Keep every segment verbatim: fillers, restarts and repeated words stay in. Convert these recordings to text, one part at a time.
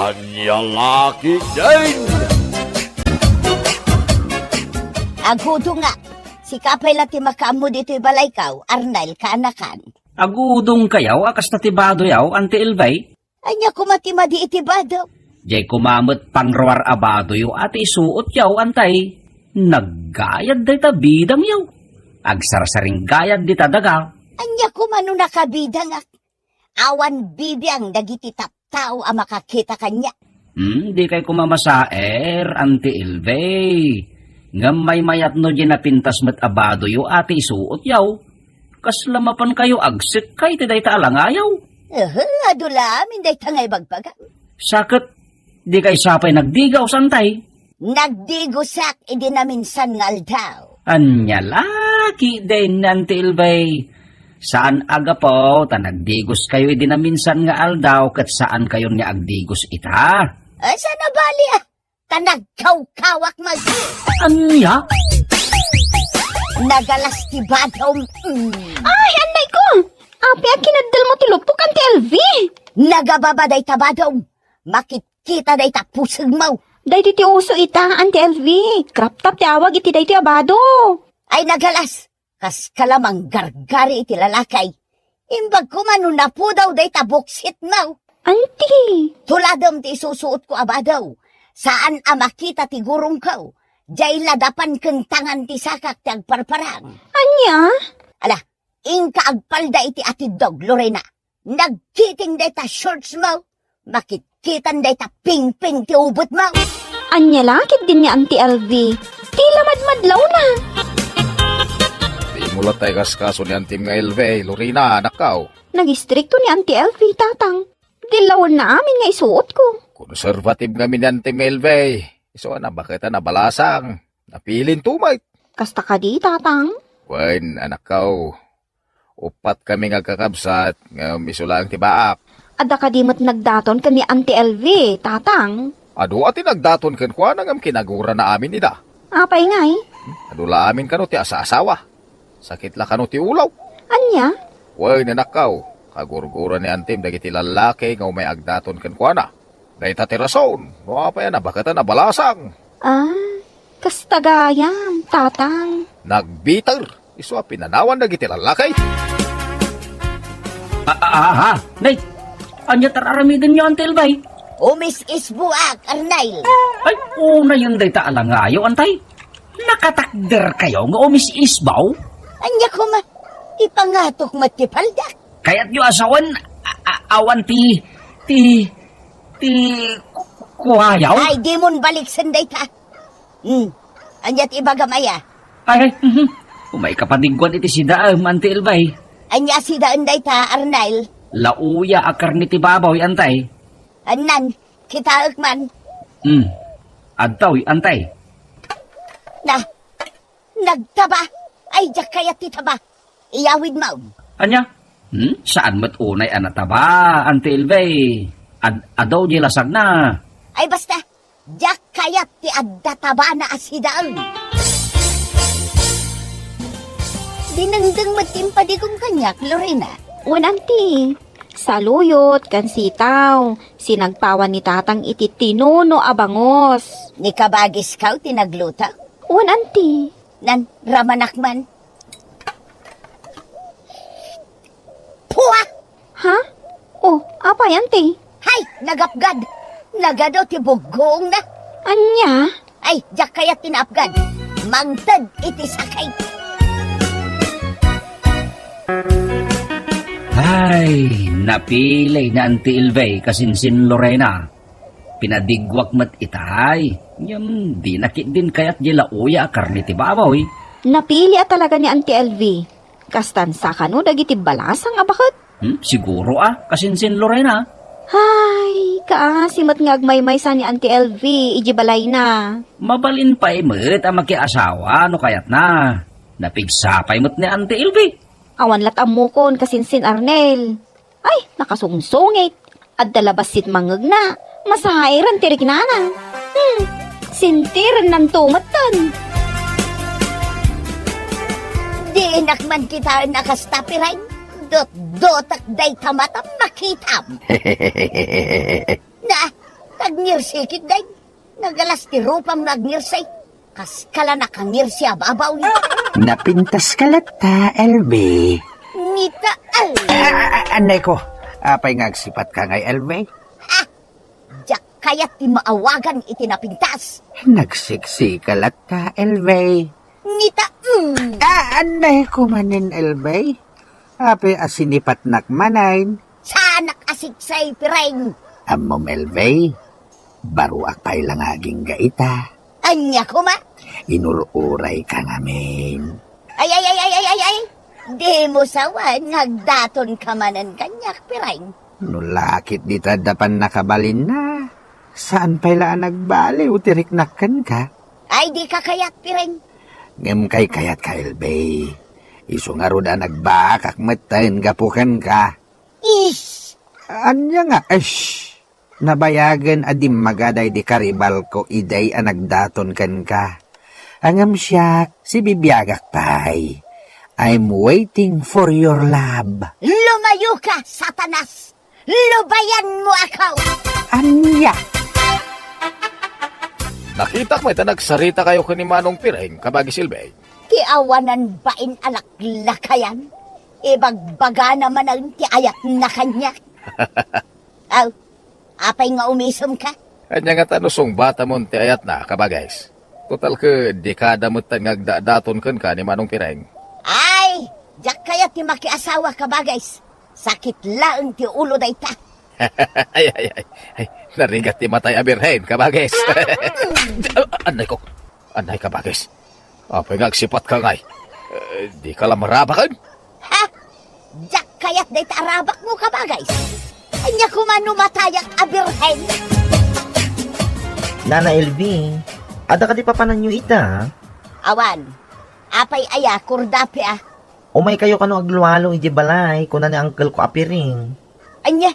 Ania la ketdin? Agudongak. Sika pay la ti makaammo ditoy balaykaw, Arnel, kaanakan. Agudongkayaw a kasta ti badoyaw, Auntie Elvie? Ania koma ti madi iti bado? Diay koma met pangruar a badoyo a ti isuotyaw, Auntie. Naggayad dayta bidangyaw. Agsarsaringgayad dita daga. Ania koma no nakabidangak? Awan bibiang dagiti tattao a makakita kaniak. Hmm, dikay koma masaer, Auntie Elvie. Ngem maymayat no diay napintas met a badoyo a ti isuotyaw. Kasla mapankayo agsekkay ti dayta a langayaw? Ehe, adu la amin dayta nga ibagbagam. Sa ket, dikay sa pay nagdigaw, Auntie? Nagdigosak idi naminsan nga aldaw. Ania la ketdin, Auntie Elvie? Saan a gapu ta nagdigoskayo idi naminsan nga aldaw ket saankayon nga agdigos ita? Ay, saan a bali, ah? Ta nagkawkawak met. Ania? Nagalas ti badom. Mm. Ay, annayko! Apay a kinaddelmo ti lupok, Auntie Elvie? Nagababa dayta badom. Makitkita dayta pusegmo. Daydi ti uso ita, Auntie Elvie. Crop top ti awag iti daytoy a bado. Ay, nagalas. Kaska la manggargari iti lalaki. Imbag koma no napudaw dayta buksitmo. Auntie. Tuladem ti isusuotko a bado. Saan a makita ti gurongko. Diay ladapan ken tangan ti sakak ti agparparang. Ania? Ala, inka agpalda iti atiddog, Lorena. Nagkiting dayta shortsmo. Makitkitan dayta pingping ti ubetmo. Ania la ketdin ni Auntie Elvie? Ti la madmadlawna. Dimo latta ikaskaso ni Antim nga Elvie, Lorena, anakko. Nagistrikto ni Auntie Elvie, Tatang. Dillawenna amin nga isuotko. Konserbative ngamin ni Antim nga Elvie. Isu a nabaketna a balasang. Napilinto met. Kasta kadi, Tatang? Wen, anakko. Uppat kami nga agkakabsat, ngem isu laeng ti baak. Adda kadi met nagdaton ken ni Auntie Elvie, Tatang? Adu a ti nagdaton kenkuana ngem kinagurana amin ida. Apay ngay? Adu la amin kano ti asaasawa. Sakit la kano ti ulaw. Ania? Wen, anakko, kagurgura ni Antim dagiti lallaki nga umay agdaton kenkuana. Dayta ti rason no apay a nabaketna a balasang. Ah, kasta gayam, Tatang. Nagbiter, isu a pinanawan dagiti lallaki. Ah, ah, ah, ah. Nay, ania ti ar-aramidenyo, Auntie Elvie? Umis-isboak, Arnel. Ay, unayen dayta a langayo, Auntie. Nakatakderkayo nga umis-isbaw? Ania koma, ipangatok met ti paldak. Kayatyo a sawen, a-, a-, awan ti, ti, ti ku-, kuayaw? Ay, dimon baliksen dayta. Hmm. Ania ti ibagam aya? Ay, mhm. Umay kapadigguan iti sidaem, Auntie Elvie. Ania sidaen dayta, Arnel? Lauya a karne ti baboy, Auntie. Annan, kitaek man. Hmm. Adtoy, Auntie. Na, nagtaba. Ay, diak kayat ti taba. Iyawidmo. Ania? Hmm? Saan met unay a nataba, Auntie Elvie? Ad-, adu diay lasagna. Ay, basta, diak kayat ti adda tabana a sidaen. Dinengdeng met ti impadigom kaniak, Lorena. Wen, Auntie. Saluyot ken sitaw, sinagpawan ni Tatang iti tinuno a bangus. Ni kabagisko ti nagluto? Wen, Auntie. Nan, ramanak man. Pua! Ha? Oh, apay, Auntie? Hay, nagapgad! Nagadu ti buggoongna. Ania? Ay, diak kayat ti naapgan. Mangted iti sakit. Ay, napili ni Auntie Elvie kasinsin Lorena. Pinadigguak met itay. Ngem dina ketdin kayat diay lauya a karne ti baboy. Napili a talaga ni Auntie Elvie. Kastan sa kano dagiti balasang a baket? Hmm, siguro a, kasinsin Lorena. Ay, kaasi met nga agmaymaysa ni Auntie Elvie idiay balayna. Mabalin pay met a makiasawa no kayatna. Napigsa pay met ni Auntie Elvie. Awan la't ammokon kasinsin Arnel. Ay, nakasungsungit. Adda la bassit mangngegna. Masairen ti riknana. Hmm, sintierennanto metten. Dinak man kitaen a kasta, Piray. Dotdotek dayta matam makitam. Na, Agnirsi ketdin. Nagalas ti rupam nga agnirsi. Kaskala nakangirsi a babaw. Napintaska latta, Elvi. Nita, ay. Ah, ah, ah, anay ko. Apay nga agsipatka ngay, Elvi? Ah, diak kayat ti maawagan iti napintas. Nagsiksika latta, Elvi. Nita, mm. Ah, anay ko manen, Elvi. Apay a sinipatnak manen? Saanak a siksay, Pireng. Ammom, Elvi, baruak pay la nga agingga ita. Ania koma? Inur-urayka ngamin. Ay, ay, ay, ay, ay, ay, ay. Dimo sawen nga agdatonka manen kaniak, Pireng. No lakit dita adda pannakabalinna, saan pay la a nagbaliw ti riknak kenka? Ay, dika kayat, Pireng. Ngem kaykayatka, Elvi. Isu ngarud a nagbaakak metten gapu kenka. Ish! Ania nga ish? Nabayagen a dimmaga daydi karibalko idi a nagdaton kenka. Ngem siak, sibibiagak pay. I'm waiting for your love. Lumayoka, Satanas! Lubayanmo ako! Ania? Nakitak met a nagsaritakayo ken ni Manong Pireng, kabagis Elvi. Ti awanan bain a laklakayan, ibagbagana manen ti ayatna kaniak. Aw, apay nga umisumka? Ania ngata no sungbatamon ti ayatna, kabagis? Total ket dekada metten nga agdadaton kenka ni Manong Pireng. Ay, diak kayat ti makiasawa, kabagis. Sakit laeng ti ulo dayta. Ay, ay, ay, ay. Narigat ti matay a birhen, kabagis. Ah, anay ko. Anay, kabagis. Apay nga agsipatka ngay? Eh, dika la marabaken? Ha? Diak kayat dayta a rabakmo, kabagis. Ania koma no matayak a birhen? Nana Elvi, adda kadi papananyo ita? Awan. Apay aya, Kordapia? Umaykayo kano aglualo idiay balay, kuna ni angkelko a Pireng. Ania?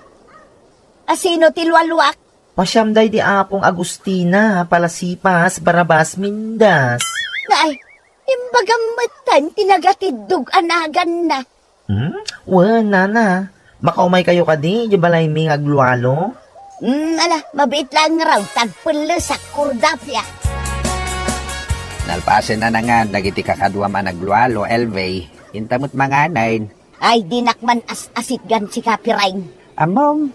Asino ti lualuak? Pasiam daydi Apong Agustina Palasipas Barabas Mindas. Nay, imbagam metten ti nagatiddog a naganna. Hmm? Wen, nana. Makaumaykayo kadi idiay balaymi nga aglualo? Hmm, ala, mabiit laeng ngarud ta agpellesak, Kordapia. Nalpasen a nangan dagiti kakaduam a naglualo, Elvi. Inta met manganen. Ay, dinak man as-asitgan sika, Pireng. Ammom,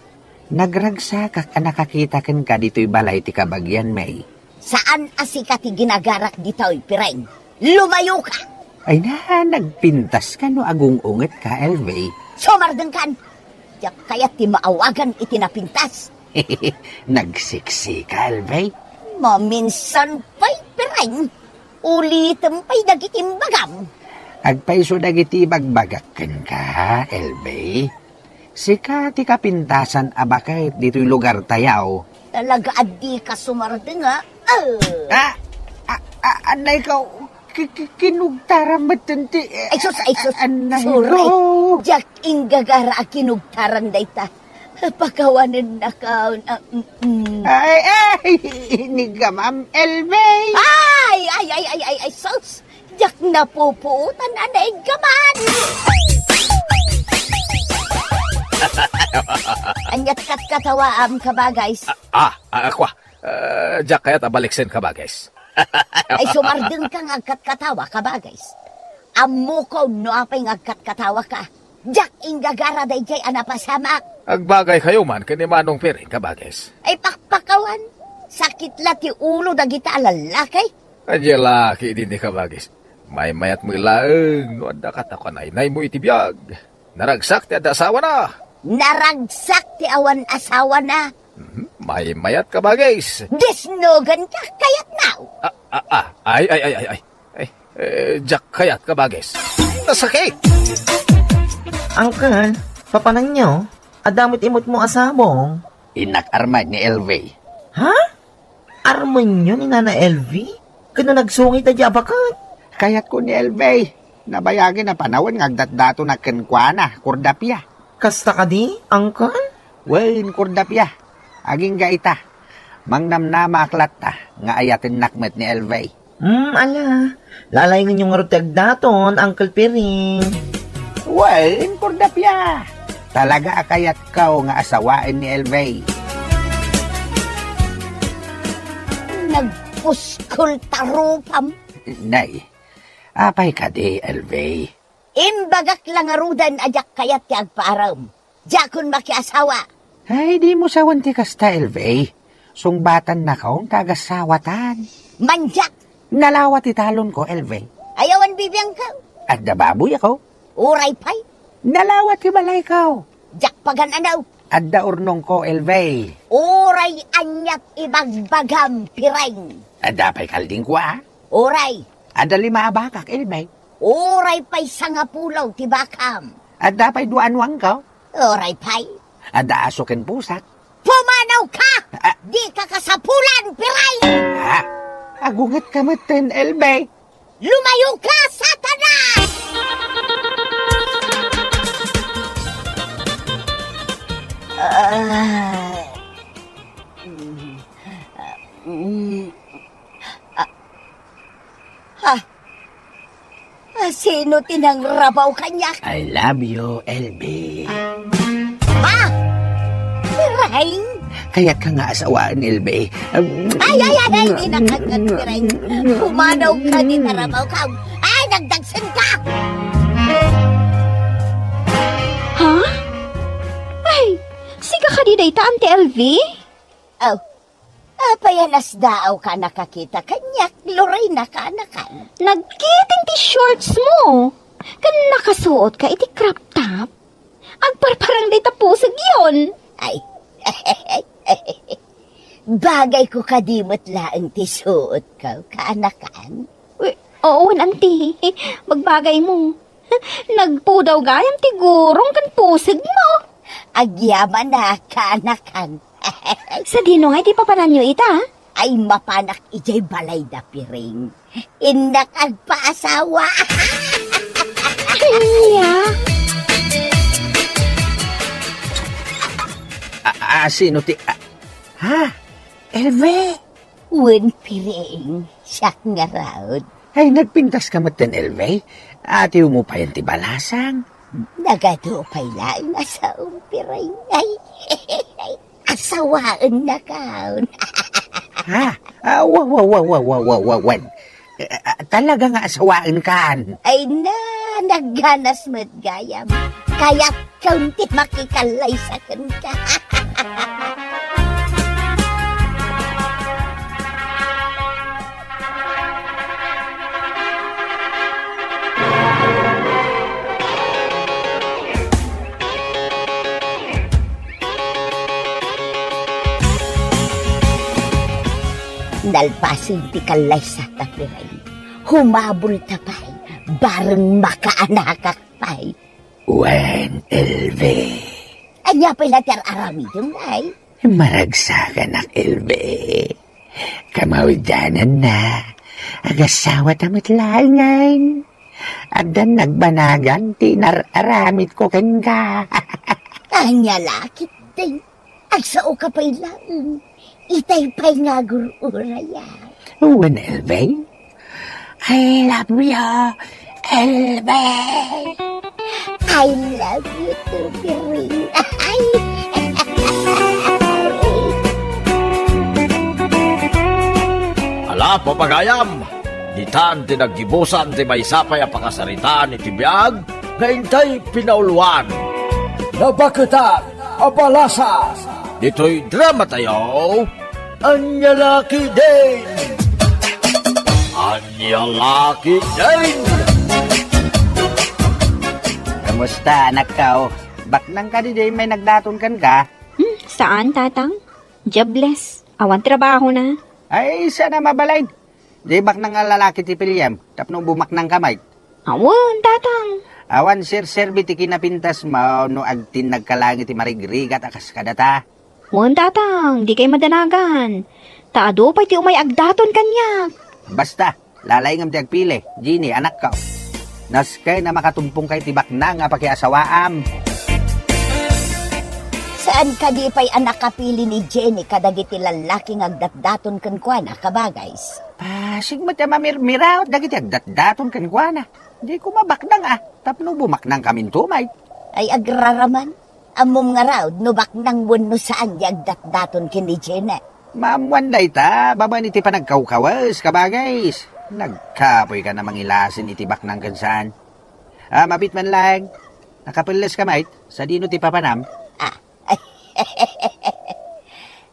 nagragsakak a nakakita kenka ditoy balay ti kabagianmi. Saan a sika ti ginagarak ditoy, Pireng. Lumayoka! Ay na, nagpintaska no agung-ungetka, Elvi. Sumardengkan! Diak kayat ti maawagan iti napintas. Nagsiksika, Elvi? Maminsan pay, Pireng. Ulitem pay dagiti imbagam. Agpayso dagiti ibagbagak kenka, Elvi. Sika ti kapintasan a baket ditoy lugartayo. Talaga a dika sumardeng, a? Ah! Ah, ah, ah, anay ka, ki-, ki-, kinugtaran metten ti, eh, Ay, sus, ay, sus. Anay Sorry. Ko. Diak inggagara a kinugtaran dayta. Pakawanennakon, ah, mm, mm. Ay, ay, inigam, Ma'am Elvie. Ay, ay, ay, ay, ay, ay, sus! Diak napupuotan a naiggaman! Ania't katkatawaam, kabagis? Ah, ah, ah, kwa. Ah, diak kayat a baliksen, kabagis. Ay, sumardengka nga agkatkatawa, kabagis. Ammokon no apay nga agkatkatawaka. Diak inggagara daydiay a napasamak. Agbagaykayo man ken ni Manong Piring, kabagis. Ay, pakpakawan. Sakit la ti ulo dagita a lallaki. Ania la ketdin, kabagis. Maymayat met laeng no adda katakuan a inaymo iti biag. Naragsak ti adda asawana. Naragsak ti awan asawana. Mhm. Maymayat, kabagis. Disnoganka kayatna. Ah, ah, ah. Ay, ay, ay, ay, ay. Ay, eh, diak kayat, kabagis. Nasakit! Uncle, papananyo? Adda met imutmo a sabong? Innak armay ni Elvie. Ha? Armenyo ni Nana Elvie? Ken no nagsungit daydiay a baket? Kayatko ni Elvie. Nabayagen a panawen nga agdatdatonak kenkuana, Kordapia. Kasta kadi, Uncle? Wen, Kordapia. Agingga ita. Mangnamnamaak latta nga ayatennak met ni Elvie. Hmm, ala. Lalaingenyo ngarud ti agdaton, Uncle Piring. Wen, Kordapia. Talaga a kayatko nga asawaen ni Elvie. Agpuskol ta rupam. Nay, apay kadi, Elvie? Imbagak la ngaruden a diak kayat ti agpaarem. Diakon makiasawa. Ay, dimo sawen ti kasta, Elvie. Sungbatannakon ta agasawatan. Mandiak. Nalawa ti talonko, Elvie. Ay, awan bibiangko. Adda baboyko. Uray pay. Nalawa ti balayko. Diak pagan-anaw. Adda urnongko, Elvie. Uray aniat ibagbagam, Pireng. Adda pay kaldingko, a? Uray. Adda lima a bakak, Elvie. Uray pay sangapulo ti bakam. Adda pay dua a nuangko. Uray pay. Adda aso ken pusak. Pumanawka! Ah. Dika kasapulan, Pireng! Ah, agungetka metten, Elvie. Lumayoka, Satanas! Ah. Mm. Mm. Ah. Ha? Ah, sino ti nangrabaw kaniak? I love you, Elvie. Ha? Pireng? Kayatka nga asawaen, Elvie. Ay, ay, ay, ay, di na kagad, Pireng. Pumanaw ka, di narabaw ka. Ay, nagdagsen ka! Ha? Ay, sika kadi dayta, Auntie Elvie? Oh, apay a nasdaaw ka nakakita kaniak, Lorena, kaanakan? Nagkiting ti shorts mo. Ken nakasuot ka iti crop top. Agparparang dayta pusegyon. Ay. Bagay ko kadi met laeng ti suot ko, kaanakan? Uy, oo, auntie. Bagbagay mo. Nagpudaw gayam ti gurong ken puseg mo. Agyaman a, kaanakan. Sadino ngay ti papananyo ita? Ay, mapanak idiay balay da Pireng. Innak agpaasawa. Ania? A, a, sino ti, a, ha? Elvie? Wen, Pireng, siak ngarud. Ay, nagpintas ka metten, Elvie? Atiwmo payen ti balasang? Nagadu pay laeng a saom, Pireng. Ay, asawaennakon. Ha? Ah, wa, wa, wa. Eh, ah, talaga nga asawaenkan? Ay na, nagganas met gayam. Kayat Kaunti makikallaysa kenka. Nalpasen ti kallaysata, Pireng. Humabol ta pay, bareng makaanakak pay. Wen, Elvie. Ania pay la ti ar-aramidem, ay? Maragsakanak, Elvie. Kamaudiananna, agasawata met laengen. Addan nagbanagan ti inar-aramidko kenka. Ania la ketdin? Agsaoka pay laeng. Itay pay nga agur-uraya. Wen, Elvie? I love you, Elvie. I love you too, Piring. Ay. Ala, papagayam, ditan ti naggibusan ti maysa pay a pakasaritaan iti biag nga intay pinauluan. Nabaketan a balasang. Ditoy dramatayo, Ania la ketdin? Ania la ketdin? Kumusta, anakko? Baknang kadi diay may nagdaton kenka? Hmm, saan, Tatang. Jobless. Awan trabahona. Ay, saan a mabalin. Di baknang a lalaki ti piliem, tapno bumaknang ka met. Awan, Tatang. Awan serserbi ti kinapintasmo no agtinnagka laeng iti marigrigat a kas kadata. Wen, Tatang, dikay madanagan. Ta adu pay ti umay agdaton kaniak. Basta, lalaingem ti agpili, Jenny, anakko. Nasken a makatumpongka iti baknang a pakiasawaam. Saan kadi pay a nakapili ni Jenny kadagiti lallaki nga agdatdaton kenkuana, kabagays? Pasig met a mamirmiraot dagiti agdatdaton kenkuana. Di koma baknang a, tapno bumaknangkaminto met. Ay, agraraman. Ammom ngarud no baknang wenno saan ti agdatdaton ken ni Jenny. Maammoan dayta, babaen iti panagkawkawes, kabagays. Nagkapoy ka na mangilasin iti baknang ken saan. Ah, mabit man laeng. Nakapelles ka, mait? Sadino ti papanam? Ah.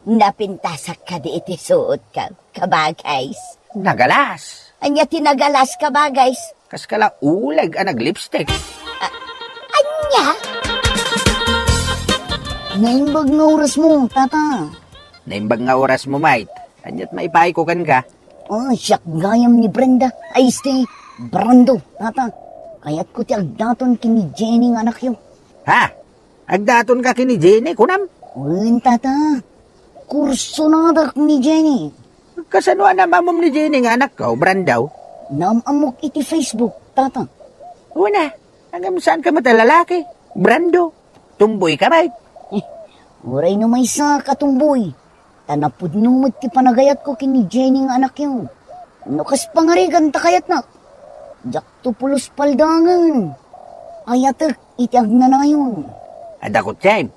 Napintasak kadi iti suot ka, kabagays. Nagalas! Ania ti nagalas, kabagays? Kas kala uleg a naglipstick. Ah, ania? Naimbag nga oras mo, tata. Naimbag nga oras mo, mait. Aniat maipaay ko kenka? Oh, siak gayam ni Brenda. Ay, este, Brando, tata. Kayatko ti agdaton ken ni Jenny nga anakyo. Ha? Agdaton ka ken ni Jenny, kunam? Wen, tata. Kursonadak ni Jenny. Kasano a naam-ammom ni Jenny nga anakko, Brando? Naam-ammok iti Facebook, tata. Wen a, ngem saan ka met a lalaki, Brando. Tumboy ka, mait. Eh, uray no maysa ka tumboy. Ta napudno met ti panagayatko ken ni Jenny nga anakyo. No kas pangarigan ta kayatnak, diakto pulos paldangen. Ayatek iti agnanayon. Adda kotsem?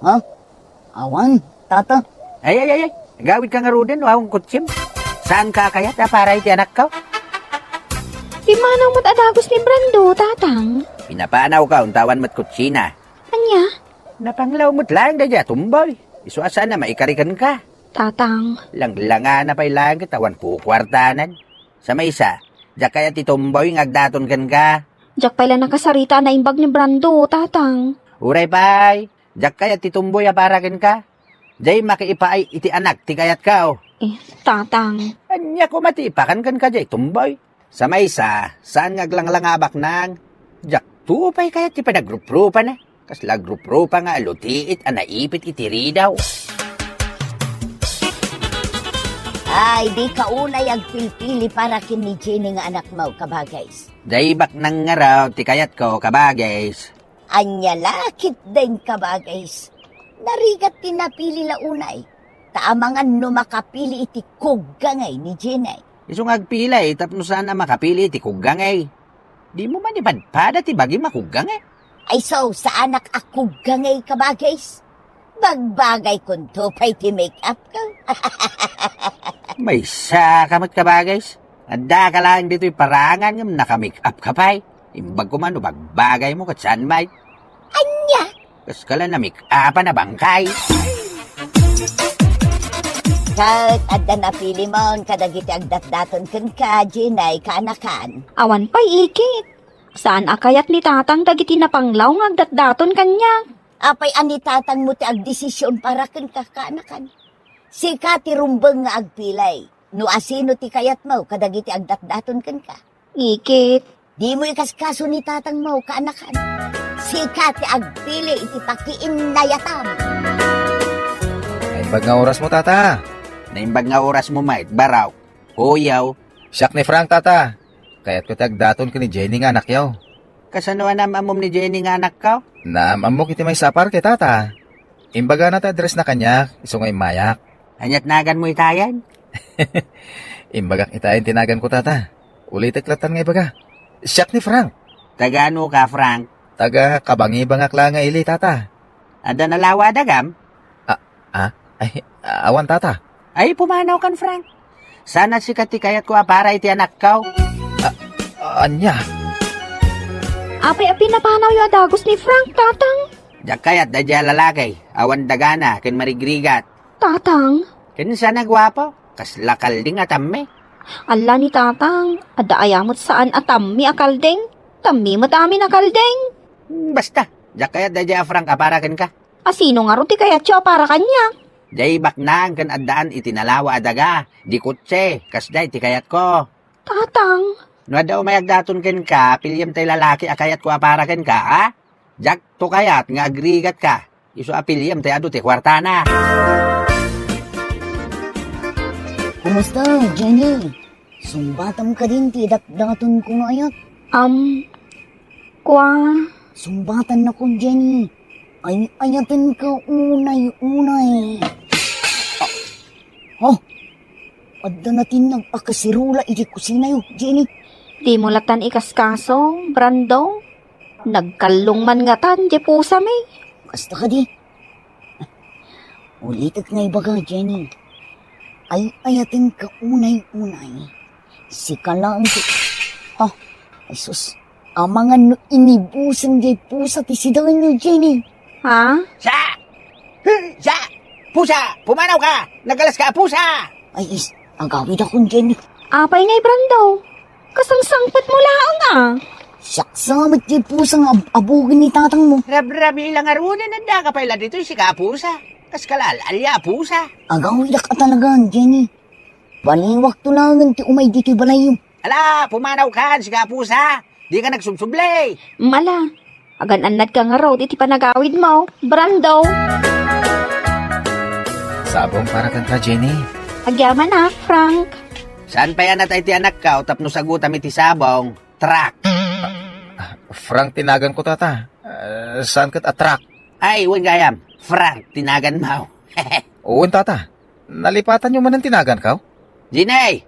Ha? Awan, tata. Ay, ay, ay, ay. Agawidka ngaruden no awan kotsem. Saan ka kayat a para iti anakko? Pimmanaw met a dagus ni Brando, tatang. Pinapanawka, unta awan met kotsina. Ania? Napanglaw met laeng daydiay a tumboy. Isu a saan a maikari kenka. Tatang. Langlangana pay laeng ket awan kukuartanan. Sa maysa, diak kayat ti tumboy nga agdaton kenka. Diak pay la nakasarita a naimbag ni Brando, tatang. Uray pay, diak kayat ti tumboy a para kenka. Diay makiipaay iti anak ti kayatko. Eh, tatang. Ania koma ti ipakan kenka diay tumboy? Sa maysa, saan nga aglanglanga a baknang? Diakto pay kayat ti panagruprupana. Kasla agrupropa nga alutiit a naipit iti ridaw. Ay, dika unay agpilpili para ken ni Jenny nga anakmo, kabagays. Diay baknang ngarud ti kayatko, kabagays. Ania la ketdin, kabagays? Narigat ti napili la unay. Ta amangan no makapili iti kuggangay ni Jenny. Isu nga agpili tapno saan a makapili iti kuggangay. Dimo man ipadpada ti bagim a kuggangay? Ay, so, saanak a kuggangay, kabagays? Bagbagaykonto pay ti make-up ko. Maysa ka met, kabagays. Adda ka laeng ditoy parangan ngem naka-make-up ka pay. Imbag koma no bagbagaymo ket saan met. Ania? Kas kala na-make-upan a bangkay. Ket adda napilimon kadagiti agdatdaton kenka, Jenny, kaanakan? Awan pay, ikit. Saan a kayat ni tatang dagiti napanglaw nga agdatdaton kaniak. Apay a ni tatangmo ti agdesision para kenka, kaanakan? Sika ti rumbeng nga agpili no asino ti kayatmo kadagiti agdatdaton kenka. Ikit. Dimo ikaskaso ni tatangmo, kaanakan. Sika ti agpili iti pakiinnayatam. Naimbag nga orasmo, tata. Naimbag nga orasmo, mait, Baraw. Huyaw. Siak ni Frank, tata. Kayatko ti agdaton ken ni Jenny nga anakyo. Kasano a naam-ammom ni Jenny nga anakko? Naam-ammok iti maysa a parke, tata. Imbagana ti addressna kaniak, isu nga immayak. Aniat naganmo itayen? Imbagak itayen ti naganko, tata. Ulitek lattan nga ibaga. Siak ni Frank. Taga ano ka, Frank? Taga kabangibangak la nga ili, tata. Adda nalawa a dagam? Ah, ah? Ay, awan, tata. Ay, pumanaw kan, Frank. Sana sika ti kayatko a para iti anakko. Ah, ania? Apay a pinapanawyo a dagus ni Frank, tatang? Diak kayat daydiay a lalaki, awan dagana ken marigrigat. Tatang? Ken saan a guapo, kasla kalding a tammi. Alla ni tatang, adda aya met saan a tammi a kalding? Tammi met amin a kalding. Hmm, basta, diak kayat daydiay a Frank a para kenka. Asino ngarud ti kayatyo a para kaniak? Diay baknang ken addaan iti nalawa a daga, di kotse, kasdiay ti kayatko. Tatang. No adda umay agdaton kenka, piliem tay lalaki a kayatko a para kenka, ha? Diakto kayat nga agrigatka. Isu a piliem tay adu ti kuartana. Kumusta, Jenny? Sungbatam kadin ti datdaton ko nga ayat? Am, kua? Sungbatannakon, Jenny. Ay, ayatenka unay-unay. Oh, adda natinnag a kasirula iti kusinayo, Jenny. Dimo lattan ikaskaso, Brando. Nagkallong man ngatan, di pusami. Kasta kadi. Ulitek nga ibaga, Jenny. Ay-ayatenka unay-unay. Sika laeng ti, ha? Ay sus, amangan no inibusen diay pusa ti sidaenyo, Jenny. Ha? Sa! Sa! Pusa! Pumanawka! Nagkalaska a pusa! Ay is, agawidakon, Jenny. Apay ngay, Brando? Kasangsangpetmo laeng a. Siak sa met ti pusa nga ab-, abugen ni tatangmo. Rabrabi la ngaruden, addaka pay la ditoy sika a pusa. Kas kalal-alia a pusa. Agawidak a talagan, Jenny. Baliwakto laengen ti umay ditoy balayyo. Ala, pumanawkan, sika a pusa. Dika nagsubsubli. Mala, agan-annadka ngarud iti panagawidmo, Brando. Sabong para kenka, Jenny. Agyamanak, Frank. Saan pay a natay ti anakko tapno sagutam iti sabong? Truck. Ah, Frank ti naganko, tata. Ah, saan ket a truck? Ay, wen gayam. Frank ti naganmo. Wen, tata. Nalipatanyo manen ti naganko? Jenny,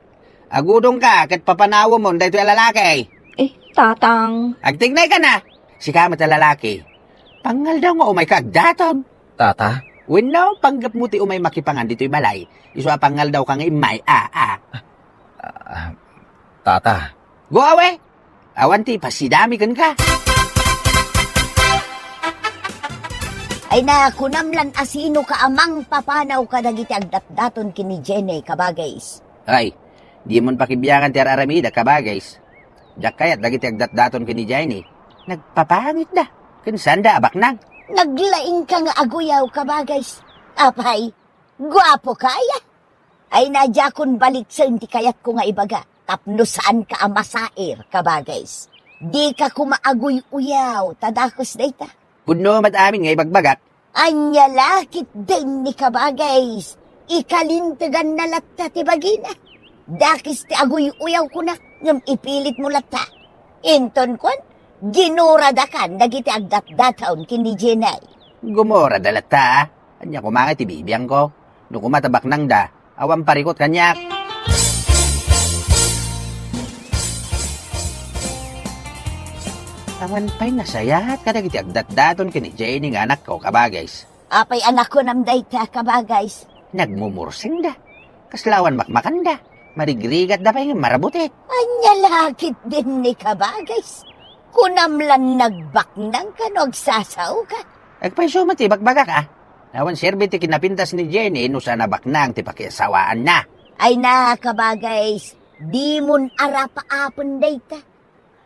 agudongka ket papanawemon daytoy a lalaki. Eh, tatang. Agtignayka na. Sika met a lalaki. Pangaldaw nga umayka agdaton. Tata? Wenno, panggepmo ti umay makipangan ditoy balay. Isu a pangaldawka nga immay, a, a. Ah, tata. Go away! Awan ti ipasidami kenka. Ay na, kunam lan a sino ka a mangpapanaw kadagiti agdatdaton ken ni Jenny, kabagays. Ay, dimon pakibiangan ti ar-aramida, kabagays. Diak kayat dagiti agdatdaton ken ni Jenny. Nagpapangitda. Ken saanda a baknang. Naglaingka nga aguyaw, kabagays. Apay, guapo ka, aya? Ay, na, diakon baliksen ti kayatko nga ibaga tapno saanka a masair, kabagays. Dika koma aguy-uyaw ta dakes dayta. Pudno met amin nga ibagbagak. Ania la ketdin ni kabagays? Ikalinteganna latta ti bagina. Dakes ti aguy-uyaw kunak, ngem ipilitmo latta. Inton kuan, ginuradakan dagiti agdatdaton ken ni Jenny. Gumurada latta, a. Ania koma nga ti bibiangko? No koma ta baknangda, awan parikut kaniak. Awan pay nasayaat kadagiti agdatdaton ken ni Jenny nga anakko, kabagays. Apay a nakunam dayta, kabagays? Nagmumursingda. Kasla awan makmakanda. Marigrigatda pay ngem marabutit. Ania la ketdin ni kabagays? Kunam lan nagbaknangka no agsasaoka. Agpayso met ti ibagbagak, a. Awan serbi ti kinapintas ni Jenny no saan a baknang ti pakiasawaanna. Ay na, kabagays, dimon arapaapen dayta.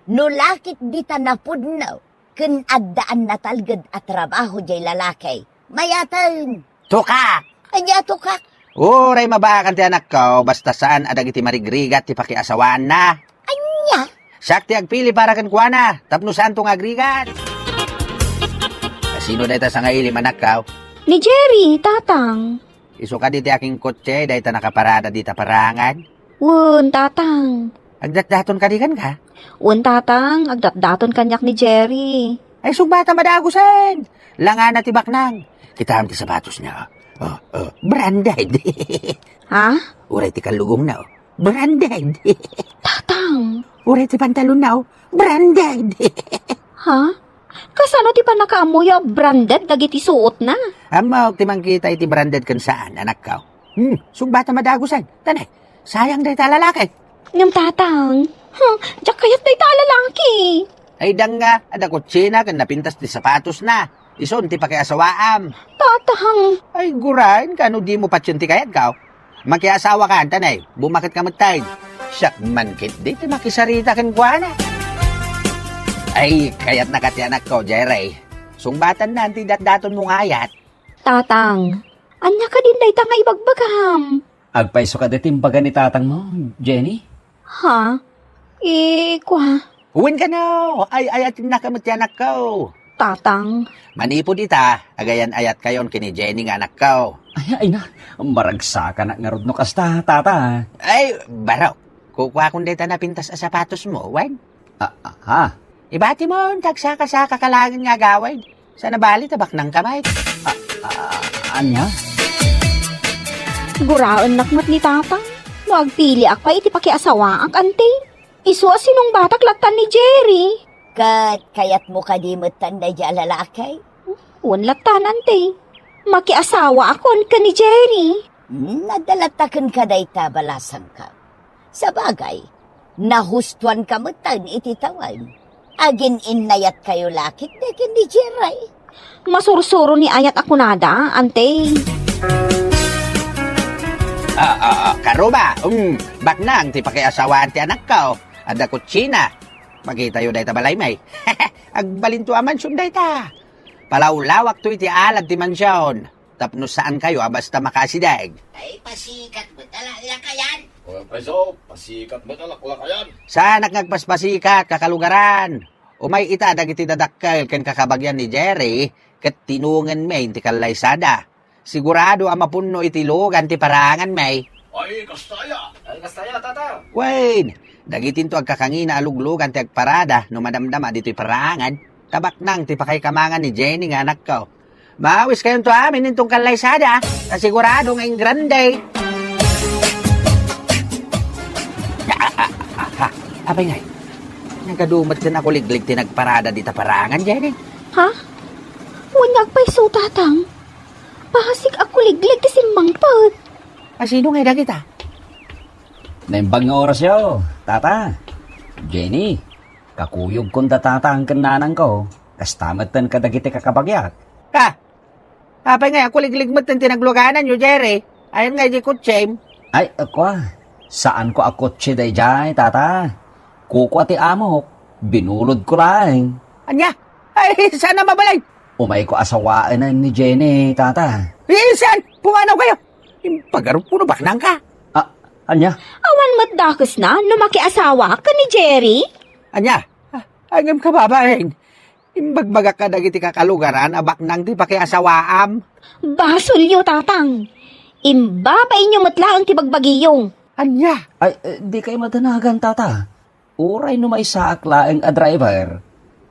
No la ket dita napudno ken addaan natalged a trabaho diay lalaki, mayaten. Tukak! Ania tukak? Uray mabaakan ti anakko, basta saan a dagiti marigrigat ti pakiasawaanna. Ania? Siak ti agpili para kenkuana, tapno saanto nga agrigat. Kasino dayta sangaili, anakko? Ni Jerry, tatang. Isu kadi ti akinkotse dayta nakaparada dita parangan? Wen, tatang. Agdatdaton kadi kenka? Wen, tatang, agdatdaton kaniak ni Jerry. Ay, sugbata madagusen. Langana ti baknang. Kitam ti sapatosna. Oh, oh, branded. Ha? Uray ti kallugongna, oh. Branded. Tatang. Uray ti pantalonna, oh. Branded. Ha? Kasano ti pannakaammoyo a branded dagiti suotna? Ammok ti mangkita iti branded ken saan, anakko. Hmm, sugbata madagusen. Tanay, sayang dayta a lalaki. Ngem tatang, hmm, diak kayat dayta a lalaki. Ay, danga, adda kotsena ken napintas ti sapatosna. Isun ti pakiasawaam. Tatang. Ay, guraen ka no dimo patien ti kayatko. Makiasawakan, tanay, bumaket ka metten. Siak man ketdi ti makisarita kenkuana. Ay, kayatnaka ti anakko, Jerry. Sungbatanna ti datdatonmo nga ayat. Tatang, ania kadin dayta nga ibagbagam? Agpayso kadi ti imbaga ni tatangmo, Jenny? Ha? Eh, kua? Wen kano, ay-ayatennaka met ti anakko. Tatang. Manipud ita, agayan-ayatkayon ken ni Jenny nga anakko. Ay, ay na, maragsakanak ngarud no kasta, tata. Ay, barok. Kukuakon dayta napintas a sapatosmo, wen? Ah, ah, ha? Ibatimon, tagsaka-saka ka laeng nga agawid. Saan a bali ta baknangka met. Ah, ah, ania? Guraennak met ni tatang. No agpiliak pay iti pakiasawaak, anti. Isu a sinungbatak lattan ni Jerry. Ket kayatmo kadi metten daydiay a lalaki? Wen lattan, anti. Makiasawaakon ken ni Jerry. Nadala ta kenka dayta balasangko. Sabagay, nahustoanka metten iti tawen. Agin-innayatkayo la ketdi ken ni Jerry. Masursuro ni ayat a kunada, ante. Ah, ah, ah, Karuba, um, baknang ti pakiasawaan ti anakko. Adda kutsina. Makitayo dayta balay, may. Agbalinto a mansion dayta. Palawlawakto iti alad ti mansion. Tapno saankayo a basta makaasideg. Ay, pasikat met a laklakayan. O, paiso, pasikat met a laklakayan. Saanak nga agpaspasikat, kakalugaran. Umay ita dagiti dadakkel ken kakabagian ni Jerry, ket tinongenmi ti kallaysada. Sigurado a mapunno iti lugan ti paranganmi. Ay, kasta aya. Ay, kasta aya, tata. Wen, dagitinto agkakangina a luglugan ti agparada no madamdama ditoy parangan. Tabaknang ti pakaikamangan ni Jenny nga anakko. Maawiskayonto amin inton kallaysada, ta sigurado nga ingrande. Ah, ah, ah, ah, ah. Apay ngay? Nagadu met ken a kuliglig ti nagparada dita parangan, Jenny? Ha? Wen nga agpayso, tatang. Bassit a kuliglig ti simmangpet. A, sino ngay dagita? Naimbag nga orasyo, tata. Jenny, kakuyogkon da tatang ken nanangko. Kasta metten kadagiti kakabagiak. Ha? Apay ngay a kuliglig metten ti naglugananyo, Jerry? Ayan ngay di kutsem. Ay, kua. Saanko a kutse daydiay, tata. Kukua ti amok. Binulodko laeng. Ania? Ay, saan a mabalin? Umayko a sawaenen ni Jenny, tata. Eh, saan? Pumanawkayo. Impagarupko no baknangka. Ah, ania? Awan met dakesna no makiasawak ken ni Jerry? Ania? Ah, ngem kababain. Imbagbagak kadagiti kakalugaran a baknang ti pakiasawaam. Basolyo, tatang. Imbabainyo met laeng ti bagbagiyo. Ania? Ay, eh, dikay madanagan, tata. Uray no maisaak laeng a driver,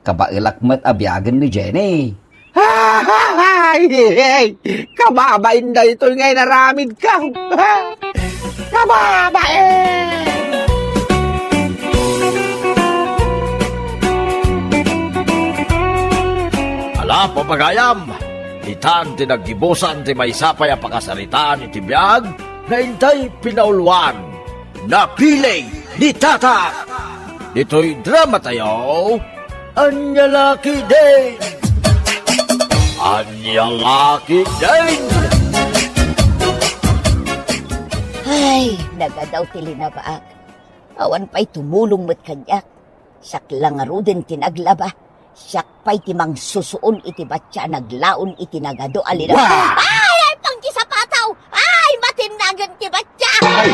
kabaelak met a biagen ni Jenny. Ay, kababain daytoy nga inaramidko. Kababain! Ala, papagayam, itan ti naggibusan ti maysa pay a pakasaritaan iti biag nga intay pinauluan. Napili ni Tata. Ditoy drama tayo, Ania la ketdin? Ania la ketdin? Ay, nagadaw ti linabaak. Awan pay tumulong met kaniak. Siak la ngaruden ti naglaba. Siak pay ti mangsusuon iti batia a naglaon iti nagadu a linaw. Wah! Ay, ay, pangkisapataw! Ay, matinnagen ti batia! Ay,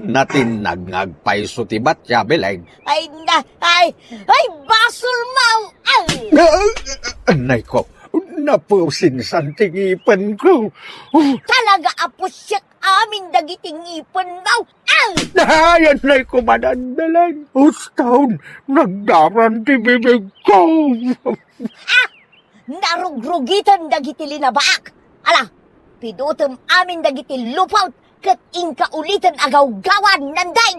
natinnag nga agpayso ti batia, Beleng. Ay, na, ay, ay, basolmo! Ay! Anay ko, napusinsan ti ngipenko. Talaga a pusiek amin dagiti ngipenmo. Ay! Ay, anay ko, Madan Beleng. Uston, nagdaran ti bibigko. Ah! Narugrugiten dagiti linabaak. Ala, pidutem amin dagiti lupot ket inka uliten a gawgawan, Nandeng.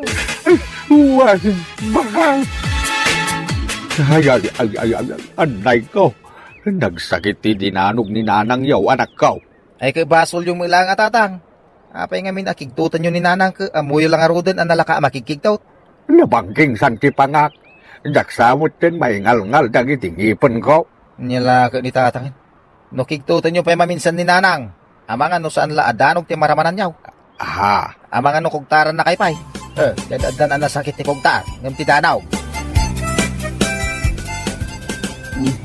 Wen, bakay. Ay, ay, ay, ay, ay, ay, anay ko. Nagsakit ti dinanog ni nanangyo, anakko. Ay, ket basolyo met la nga, tatang. Apay ngamin a kigtotenyo ni nanang ket ammoyo la ngaruden a nalaka a makigkigtot? Nabangkingsan ti pangak. Diak sa metten maingalngal dagiti ngipenko. Ania la ket ni tatang. No kigtotenyo pay maminsan ni nanang, amangan no saan la a danog ti maramananyo. Aha. Amangan no kugtarannakay pay. Eh, di addan a nasakit ti kugtar, ngem ti danog.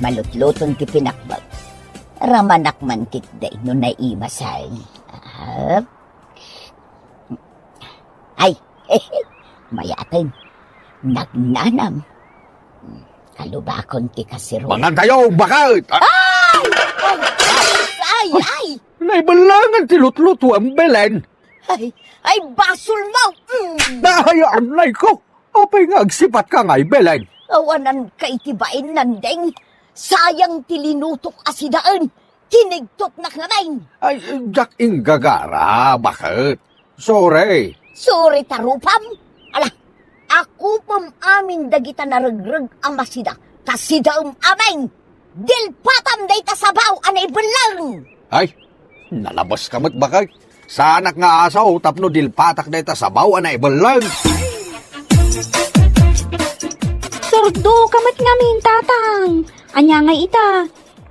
Malutluton ti pinakbag. Ramanak man ketdi no naimasay. Ah. Ay, mayaten. Nagnanam. Kalubakon ti kasirol. Mangan tayo, bakit? Ah! Ay! Ay! Ay! Ay! Naibellengan ti lutlutuan, Belen. Ay! Ay, basolmo! Mm. Ay, anay ko! Apay nga agsipatka ngay, Belen? Awananka iti bain, Nandeng. Sayang ti linutok a sidaen. Kinigtotnak ngamin. Ay, diak inggagara, bakit? Sorry. Sorry ta rupam? Ala, akupem amin dagita naregreg a masida, ta sidaem amin. Dilpatam dayta sabaw a naibelleng. Ay, nalabaska met, bakit? Saanak nga asaw tapno dilpatak dayta sabaw a naibelleng. Surdoka met ngamin, Tatang. Ania nga ita?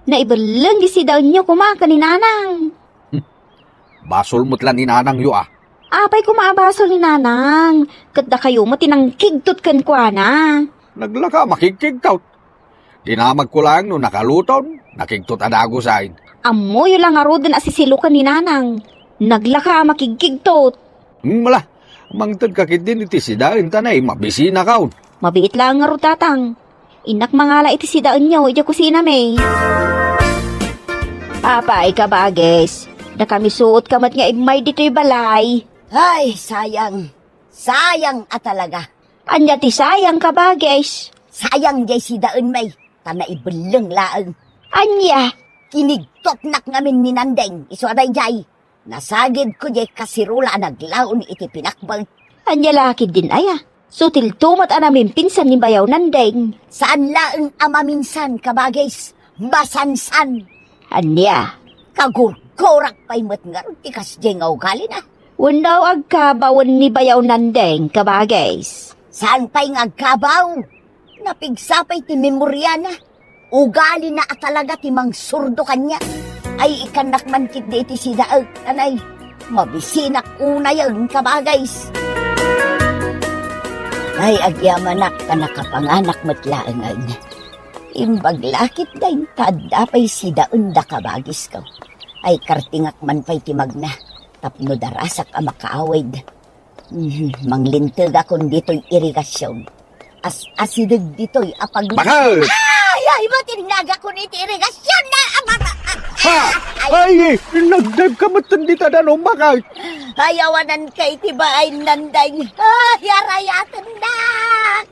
Naibelleng ti sidaenyo koma ken ni Nanang. Basol met la ni Nanangyo a. Apay koma a basol ni Nanang? Ket dakayo met ti nangkigtot kenkuana. Naglaka a makigkigtot. Dinamagko laeng no nakaluton, nakigtot a dagusen. Ammoyo la ngaruden a sisilokan ni Nanang. Naglaka a makigkigtot. Hmm, mala, mangtedka ketdin iti sidaen ta nay, mabisinakon. Mabiit laeng ngarud, Tatang. Innak mangala iti sidaenyo idiay kusinami. Apay, kabagis, nakamisuotka met nga immay ditoy balay. Ay, sayang. Sayang a talaga. Ania ti sayang, kabagis? Sayang diay sidaenmi, ta naibelleng laeng. Ania? Kinigtotnak ngamin ni Nandeng, isu a daydiay. Nasagidko diay kasirola a naglaon iti pinakbet. Ania la ketdin aya? Sutilto met a namimpinsan ni Bayaw Nandeng. Saan laeng a maminsan, kabagis. Masansan. Ania? Kagurgurak pay met ngarud ti kasdiay nga ugalina. Wenno agkabawen ni Bayaw Nandeng, kabagis? Saan pay nga agkabaw? Napigsa pay ti memoriana. Ugalina a talaga ti mangsurdo kaniak. Ay, ikkannak man ketdi iti sidaek, anay. Mabisinak unayen, kabagis. Ay, agyamanak ta nakapanganak met laengen. Imbag la ketdin ta adda pay sidaenda, kabagisko. Ay, kartingak man pay ti magna tapno darasak a makaawid. Mhm, manglintegakon ditoy irigasyon. As-asideg ditoy a pag- Bakit? Ay, ay, matinnagakon iti irigasyon na, ah, baba, ah, Ha! Ay, nagdagka met dita danum, bakit? Ay, awanan kay ti baay Nandeng. Ay, arayatennak.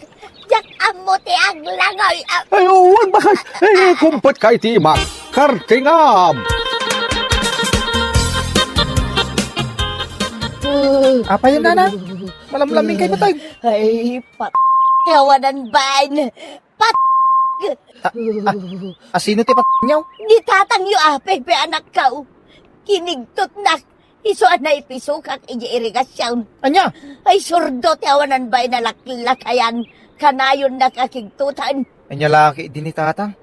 Diak ammo ti aglangoy, ah. Ay, oo, bakas. Ay, kumpet ka iti imak. Kartingam! Apay, Nanang? Malamlaming kay patag. Ay, pat-, awanan bain. Pat-, A-, a-, asino ti pat-, niyaw? Ni tatangyo, apay, pe, anakkaw. Kinigtotnak. Isu a naipisokak idiay irigasyon. Ania? Ay, surdo ti awanan bain a laklakayan. Kanayonnak a kigtotan. Ania la ketdi ni tatang?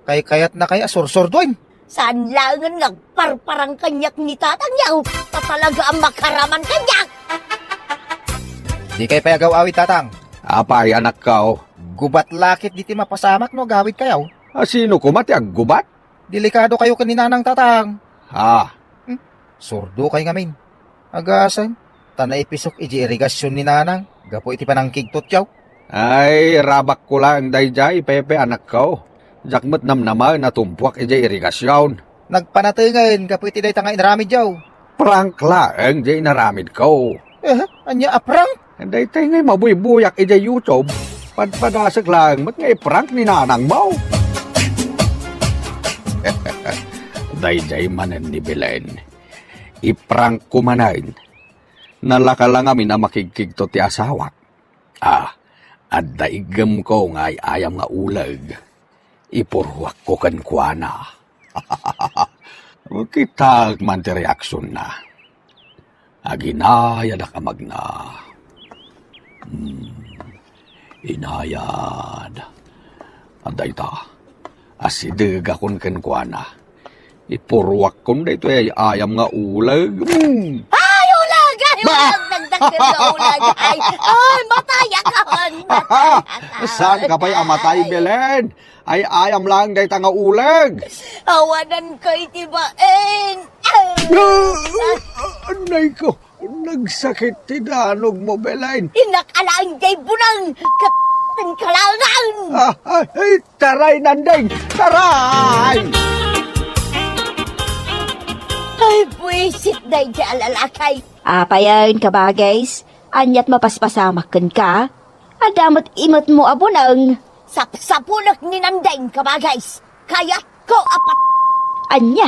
Kaykayatna kay a sursurdoen? Saan laengen nga agparparang kaniak ni tatang, yaw? Ta talaga a makaraman kaniak! Dikay pay agaw-awid, tatang. Apay, anakkaw? Gubat la ketdi ti mapasamak no agawidkayaw. Asino koma ti aggubat? Delikadokayo ken ni nanang, tatang. Ha? Hmm? Surdokay ngamin. Agasem, ta naipisok idiay irigasyon ni nanang gapu iti panangkigtotyaw. Ay, rabakko laeng daydiay, Pepe, anakko. Diak met namnamaen a tumpuak idiay irigasyon. Nagpanatengen gapu iti dayta nga inaramidyaw. Prank laeng diay inaramidko. Eh, ania a prank? Daytay ngay mabuybuyak idiay YouTube. Padpadasek laeng met nga i-prank ni nanangmo. Daydiay manen ni Belen. I-prank ko manen. Nalaka la ngamin a makigkigto ti asawak. Ah, adda iggemko nga ay-ayam nga uleg. Ipurruakko kenkuana. Kitaek man ti reaksionna. Aginayadak a magna. Hmm, inayad. Adda ita. Asidegakon kenkuana. Ipurruakkon daytoy ay-ayam nga uleg. Hmm. Ay, uleg! Ay, ba? Uleg! Nagdakkel nga uleg! Ay, ay, matayakon! Matayakon! Saan ka pa'y amatay, Belen? Ay-ayam laeng dayta nga uleg. Awanan kay ti baen. Ah, anay ko, nagsakit ti danogmo, Belen. Innak alaeng jay bunang, ket ten kalangan. Ah, ay, ay, taray, Nandeng, taray! Ay, buisit daydi a lalakay. Apayen, kabagays, aniat mapaspasamak kenka? Adda met imetmo a buneng. Sapsapunek ni Nandeng, kabagays. Kayatko a pat- Ania?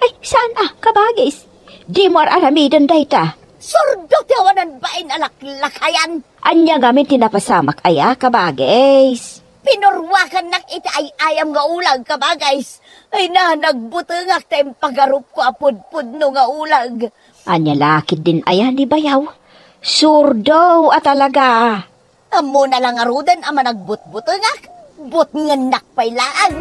Ay, saan a, kabagays? Dimo ar-aramiden dayta. Surdo ti awanan bain a laklakayan. Ania ngamin ti napasamak aya, kabagays? Pinurwakannak iti ay-ayam nga uleg, kabagays. Ay na, nagbutengak ta impagarupko a pudpudno nga uleg. Ania la ketdin aya ni bayaw? Surdo a talaga. Ammona la ngaruden a managbutbutengak, butngennak pay laeng.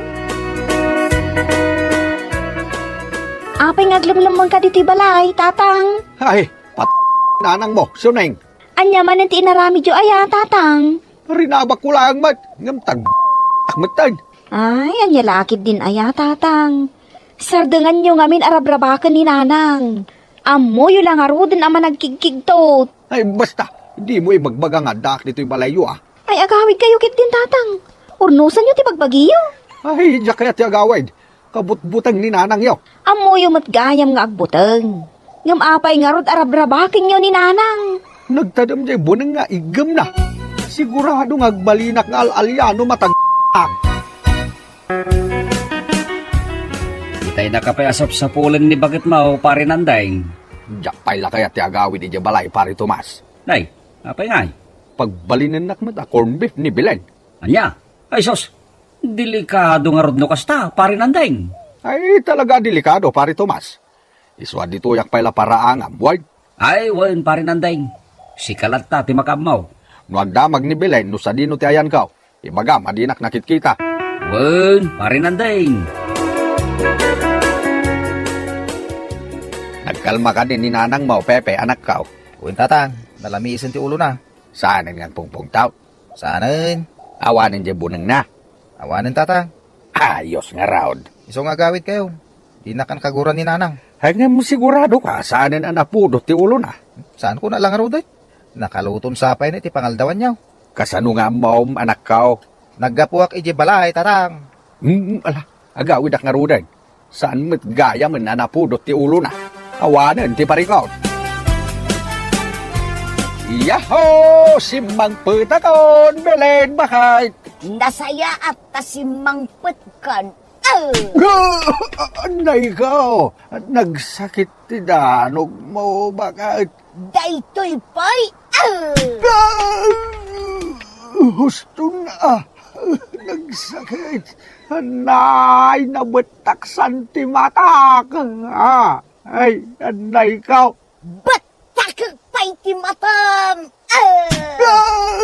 Apay nga aglemlemmengka ditoy balay, Tatang? Ay, pat-, nanang mo, Suneng. Ania manen ti inaramidyo aya, Tatang? Rinabakko laeng met, ngem tag-, ak metten. Ay, ania la ketdin aya, Tatang? Sardenganyo ngamin a rabrabaken ni Nanang. Ammoyo la ngaruden a managkigkigtot. Ay, basta, dimo ibagbaga nga addaak ditoy balayyo, a. Ay, agawidkayo ketdin, Tatang. Urnosanyo ti bagbagiyo. Ay, diak kayat ti agawid. Kabutbuteng ni nanangyo. Ammoyo met gayam nga agbuteng. Ngem apay ngarud a rabrabakenyo ni Nanang? Nagtadem jay buneng nga iggemna. Sigurado nga agbalinak nga al-alia no matag-ak. Itay na ka pay a sapsapulen ni baketmo, Pare Nandeng. Diak pay la kayat ti agawid idiay balay, Pare Tomas. Nay, apay ngay? Pagbalinennak met a corned beef ni Belen. Ania? Ay sus, delikado ngarud no kasta, Pare Nandeng. Ay, talaga delikado, Pare Tomas. Isu a ditoyak pay la paraangam, wen? Ay, wen, Pare Nandeng. Sika latta ti makaammo. No agdamag ni Belen no sadino ti ayanko, ibagam a dinak nakitkita. Wen, Pare Nandeng. Nagkalma kadi ni nanangmo, Pepe, anakko? Wen, Tatang. Nalamisen ti ulona. Saanen nga agpungpungtaw? Saanen. Awanen diay bunengna? Awanen, Tatang. Ayos ngarud. Isu nga agawidkayo. Dinakan kaguran ni Nanang. Ay, ngem siguradoka, saanen a napudot ti ulona? Saanko la ngaruden. Nakaluton sa pay ni ti pangaldawanyo. Kasano nga ammom, anakko? Naggapuak idiay balay, Tatang. Mm, ala, agawidak ngaruden. Saan met gayamen a napudot ti ulona. Awanen ti parikot. Yahoo! Simmangpetakon, Belen, baket! Nasayaat ta simmangpetkan. Ah! Anay ka! Nagsakit ti danogmo, baket. Daytoy pay, ah! Ah! Husto na. Nagsakit. Anay, nabettaksan ti matak. Ah, ay, anay ka. Bettakek pay ti matam. Ah! Ah!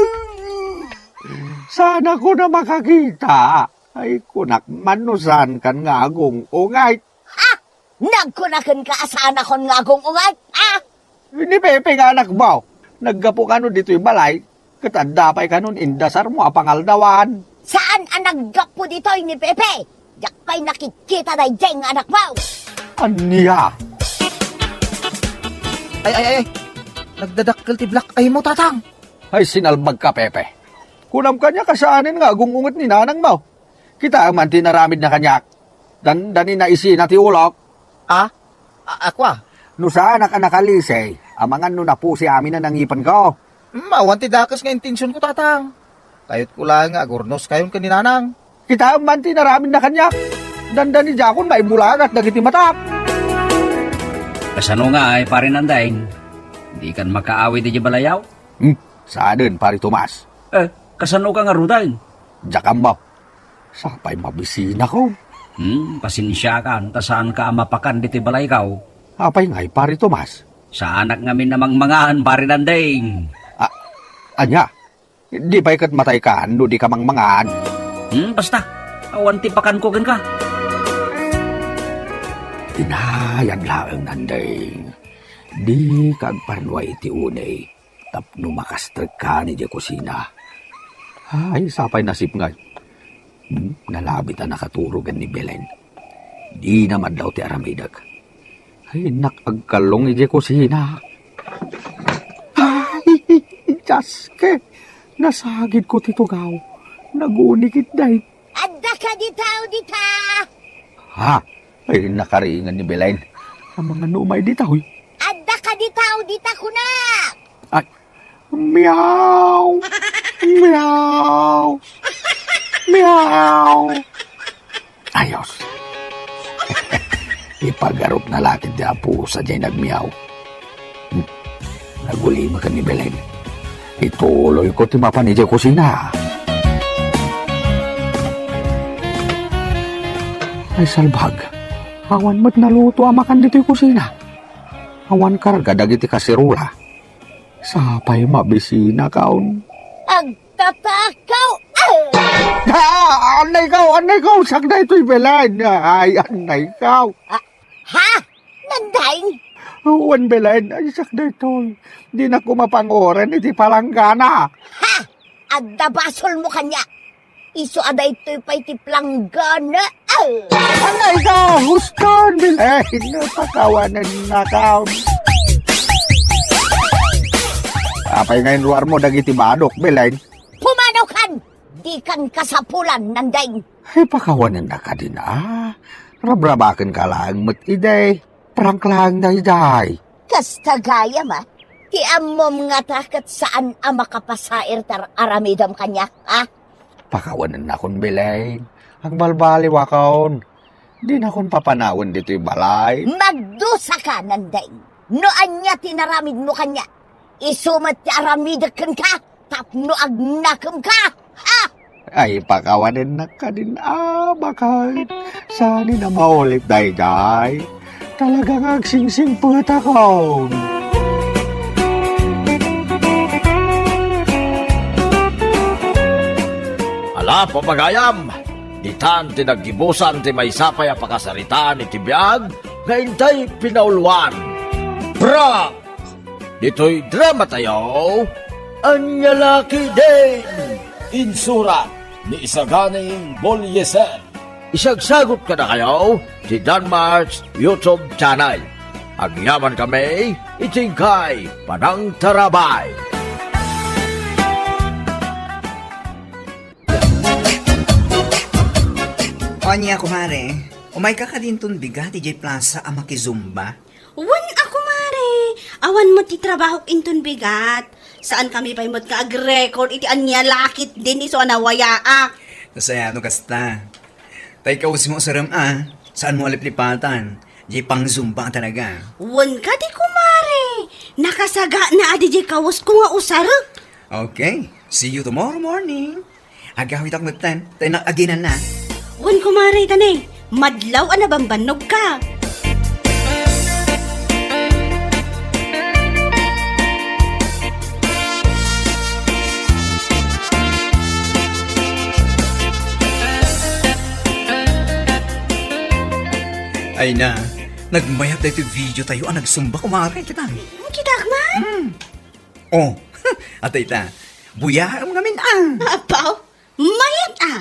Saanakon a makakita. Ay, kunak man no saankan nga agung-ungay. Ha? Nagkunakenka a saanakon nga agung-ungay? Ha? Ni Pepe nga anakmo. Naggapu kano ditoy balay, ket adda pay kanon indasarmo a pangaldawan. Saan a naggapu ditoy ni Pepe? Diak pay nakitkita daydiay nga anakmo. Ania? Ay, ay, ay, ay. Nagdadakkel ti black eye mo, Tatang. Ay, sinalbagka, Pepe. Kunam kaniak a saanen nga agung-unget ni nanangmo. Kitaem man ti inaramidna kaniak. Dandani na isina ti ulok. Ah? A-, ako a? No saanak a nakalisi, amangan no napusi amin a nangipenko. Mm, awan ti dakes nga intensionko, Tatang. Kayatko laeng nga agurnoskayon ken ni Nanang. Kitaem man ti inaramidna kaniak. Dandani diakon maimbulagat dagiti matak. Kasano ngay, Pare Nandeng? Dikan makaawid idiay balayaw? Hmm, saanen, Pare Tomas. Eh, kasano ka ngaruden? Diak ammo. Sapay mabisinako. Hmm, pasensiakan ta saanka a mapakan ditoy balayko. Apay ngay, Pare Tomas? Saanak ngamin a mangmangan, Pare Nandeng. A-, ania? Di pay ket mataykan no dika mangmangan? Hmm, basta. Awan ti pakanko kenka. Inayad laeng, Nandeng. Dika agparnuay iti uneg tapno makastrekkan idiay kusina. Ay, sapay nasipnget. Hmm, nalabit a nakaturogen ni Belen. Dina madlaw ti aramidek. Ay, innak agkallong idiay kusina. Ay, Dios ko! Nasagidko ti tugaw. Naguni ketdi. Adda kadi tao dita? Ha? Ay, nakariingan ni Belen. Amangan no umay dita, hoy. Adda kadi tao dita, kuna? Ay, meow! Meow! Meow! Ayos. Ipagarupna la ketdi a pusa diay nagmeow. Hmm. Nagulimek ni Belen. Ituloyko ti mapan idiay kusina. Ay, salbag. Awan met naluto a makan ditoy kusina. Awan karga dagiti kaserola. Sapay mabisinakon. Agtatakaw! Ah! Ah, annaykaw, annaykaw, siak daytoy, Belen. Ay, annaykaw. Ah, ha? Nandaing? Wen, Belen, ay, siak daytoy. Dinak mapanguren iti palanggana. Ha? Adda basolmo kaniak. Isu a daytoy pay ti palanggana. Ah! Annaykaw, huston, Belen. Pakawanennakon. Apay nga inruarmo dagiti badok, Belen? Pumanaw kan! Dikan kasapulan, Nandaing. Ay, pakawanennak kadin, a. Rabrabakenka laeng met idi. Prank laeng daydiay. Kasta gayam, a. Ti ammom ngata ket saan a makapasair ti ar-aramidem kaniak, a. Pakawanennakon, Belen. Agbalbaliwakon. Dinakon papanawen ditoy balay. Magdusaka, Nandaing. No ania ti naramidmo kaniak, isu met ti aramidek kenka tapno agnakemka. Ha? Ay, pakawanennak kadin, a, baket. Saan a maulit daydiay. Talaga nga agsingsingpetakon. Ala, papagayam, ditan ti naggibusan ti maysa pay a pakasaritaan iti biag nga intay pinauluan. Prank! Ditoy dramatayo, Ania La Ketdin! Insurat ni Isaganing Bolieser. Isagsagut kadakayo ti Danmark's YouTube channel. Agyamankami iti inkay panangtarabay. Ania, kumare, umayka kadi inton bigat idiay plaza a makizumba? Wen a, kumare, awan met ti trabahok inton bigat. Saankami pay met nga ag-record iti Ania La Ketdin isu a nawayaak. Nasayaat no kasta. Tay kawesmo usarem a, saanmo a liplipatan. Diay pangzumba a talaga. Wen kadi, kumare, nakasagana a diay kawes ko nga usarek. Okay, see you tomorrow morning. Agawitak metten, ta inak aginana. Wen, kumare, ta ne, madlaw a nabambannogka. Ay na, nagmayat daytoy video tayo a nagsumba, kumare, kita. Kita, man? Hmm. Oh, adda ita. Buyaem ngamin a. Apaw, mayat a.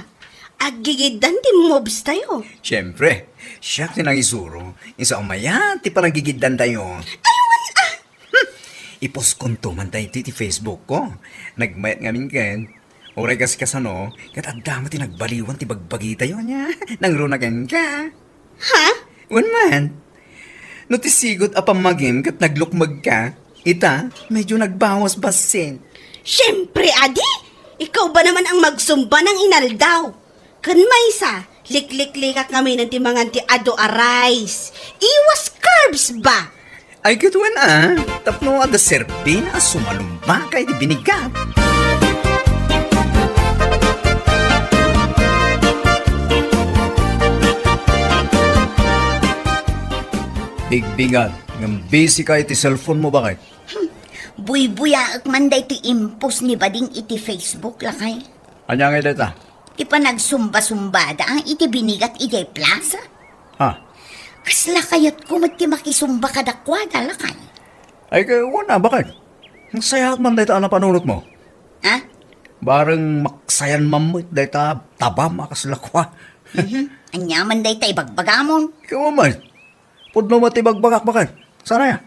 Aggigiddan ti moves tayo. Siyempre, siak ti nangisuro. Isu a mayat ti panagigiddan tayo. Ay, wen a. Hmm. Iposkonto man tayo ti, ti Facebook ko. Nagmayat ngamin ken. Uray kas kasano, ket adda met ti nagbaliwan ti bagbagi tayo, ania? Nangruna kenka. Ha? Wen man. No ti sigud a pammagim ket naglukmegka, ita, medyo nagbawas bassit. Siyempre, adi! Ikaw ba naman ang magsumba ng inaldaw? Ken maysa, likliklikak ngamin ti mangan ti adu a rice. Iwas carbs ba? Ay, ket wen a, tapno adda serbina a sumalumba ka iti binigat. Bigbingat, ngem busy ka iti cellphone mo, baket? Hmm, buybuyaek man daytoy impost ni Bading iti Facebook, lakay. Ania ngay dayta? Ti panagsumba-sumbada iti binigat idiay plaza. Ha? Kasla kayatko met ti makisumba kadakuada, lakay. Ay, kay, wen a, baket? Nasayaat man dayta a napanunotmo. Ha? Bareng maksayan man met dayta tabam a kasla kua. Mhm. Ania man dayta ibagbagamon? Ikaw man. Pudno met ti ibagbagak, baket. Saan aya?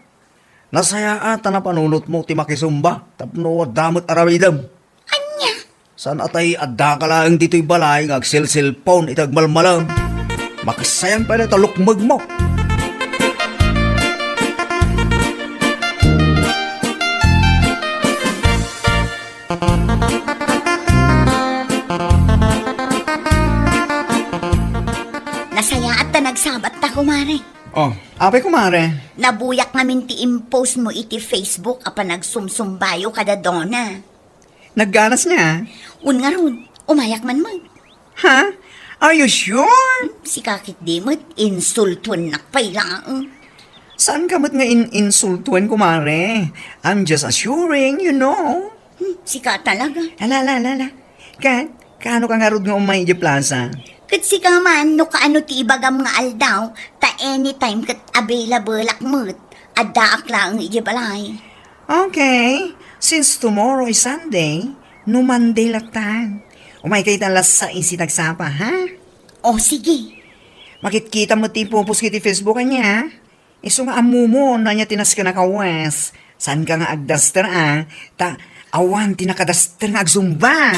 Nasayaat a napanunotmo ti makisumba tapno adda met aramidem. Ania? Saan a tay addaka laeng ditoy balay nga agselselpon iti agmalmalem? Maksayan pay dayta lukmegmo. Nasayaat ta nagsabatta, kumare. Oh, apay, kumare? Nabuyak ngamin ti impost mo iti Facebook a panagsumsumbayo kada Donna. Nagganas nga? Wen ngarud, umayak man met. Ha? Are you sure? Hmm, sika ketdi met, insultuennak pay laeng. Saanka met nga in-insultuen, kumare. I'm just assuring, you know. Hmm, sika talaga. Ala, ala, ala, ala. Ket, kaano ka ngarud nga umay idiay plaza? Ket sika man, no kaano ti ibagam nga aldaw, ta anytime ket available-ak met. Addaak laeng idiay balay. Okay, since tomorrow is Sunday, no Monday latta. Umayka ita alas sais iti agsapa, ha? O, sige. Makitkita met ti ipupos iti Facebook, ania? Isu nga ammom no ania ti nasken a kawes. Saanka nga agdaster, a? Ta awan ti nakadaster nga agzumba.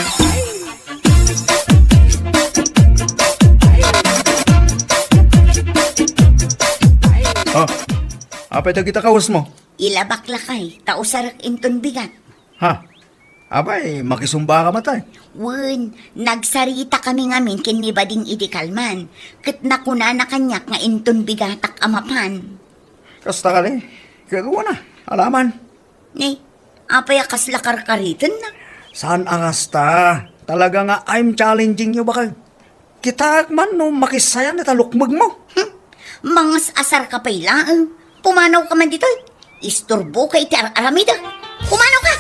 Oh, apay dagita kawesmo? Ilabak lakay, ta usarek inton bigat. Ha? Apay, makisumbaka met, ay? Wen, nagsaritakami ngamin ken ni Bading idi kalman, ket nakunana kaniak nga inton bigatak a mapan. Kasta kadi? Ket wen a, alaman. Ni, apay a kasla karkaritenna? Saan a kasta? Talaga nga I'm challenging you, baket. Kitaek man no makissayan dayta lukmegmo. Hmm, mangas-asarka pay laeng. Pumanawka man ditoy. Isturboka iti ar-aramidek. Pumanawka!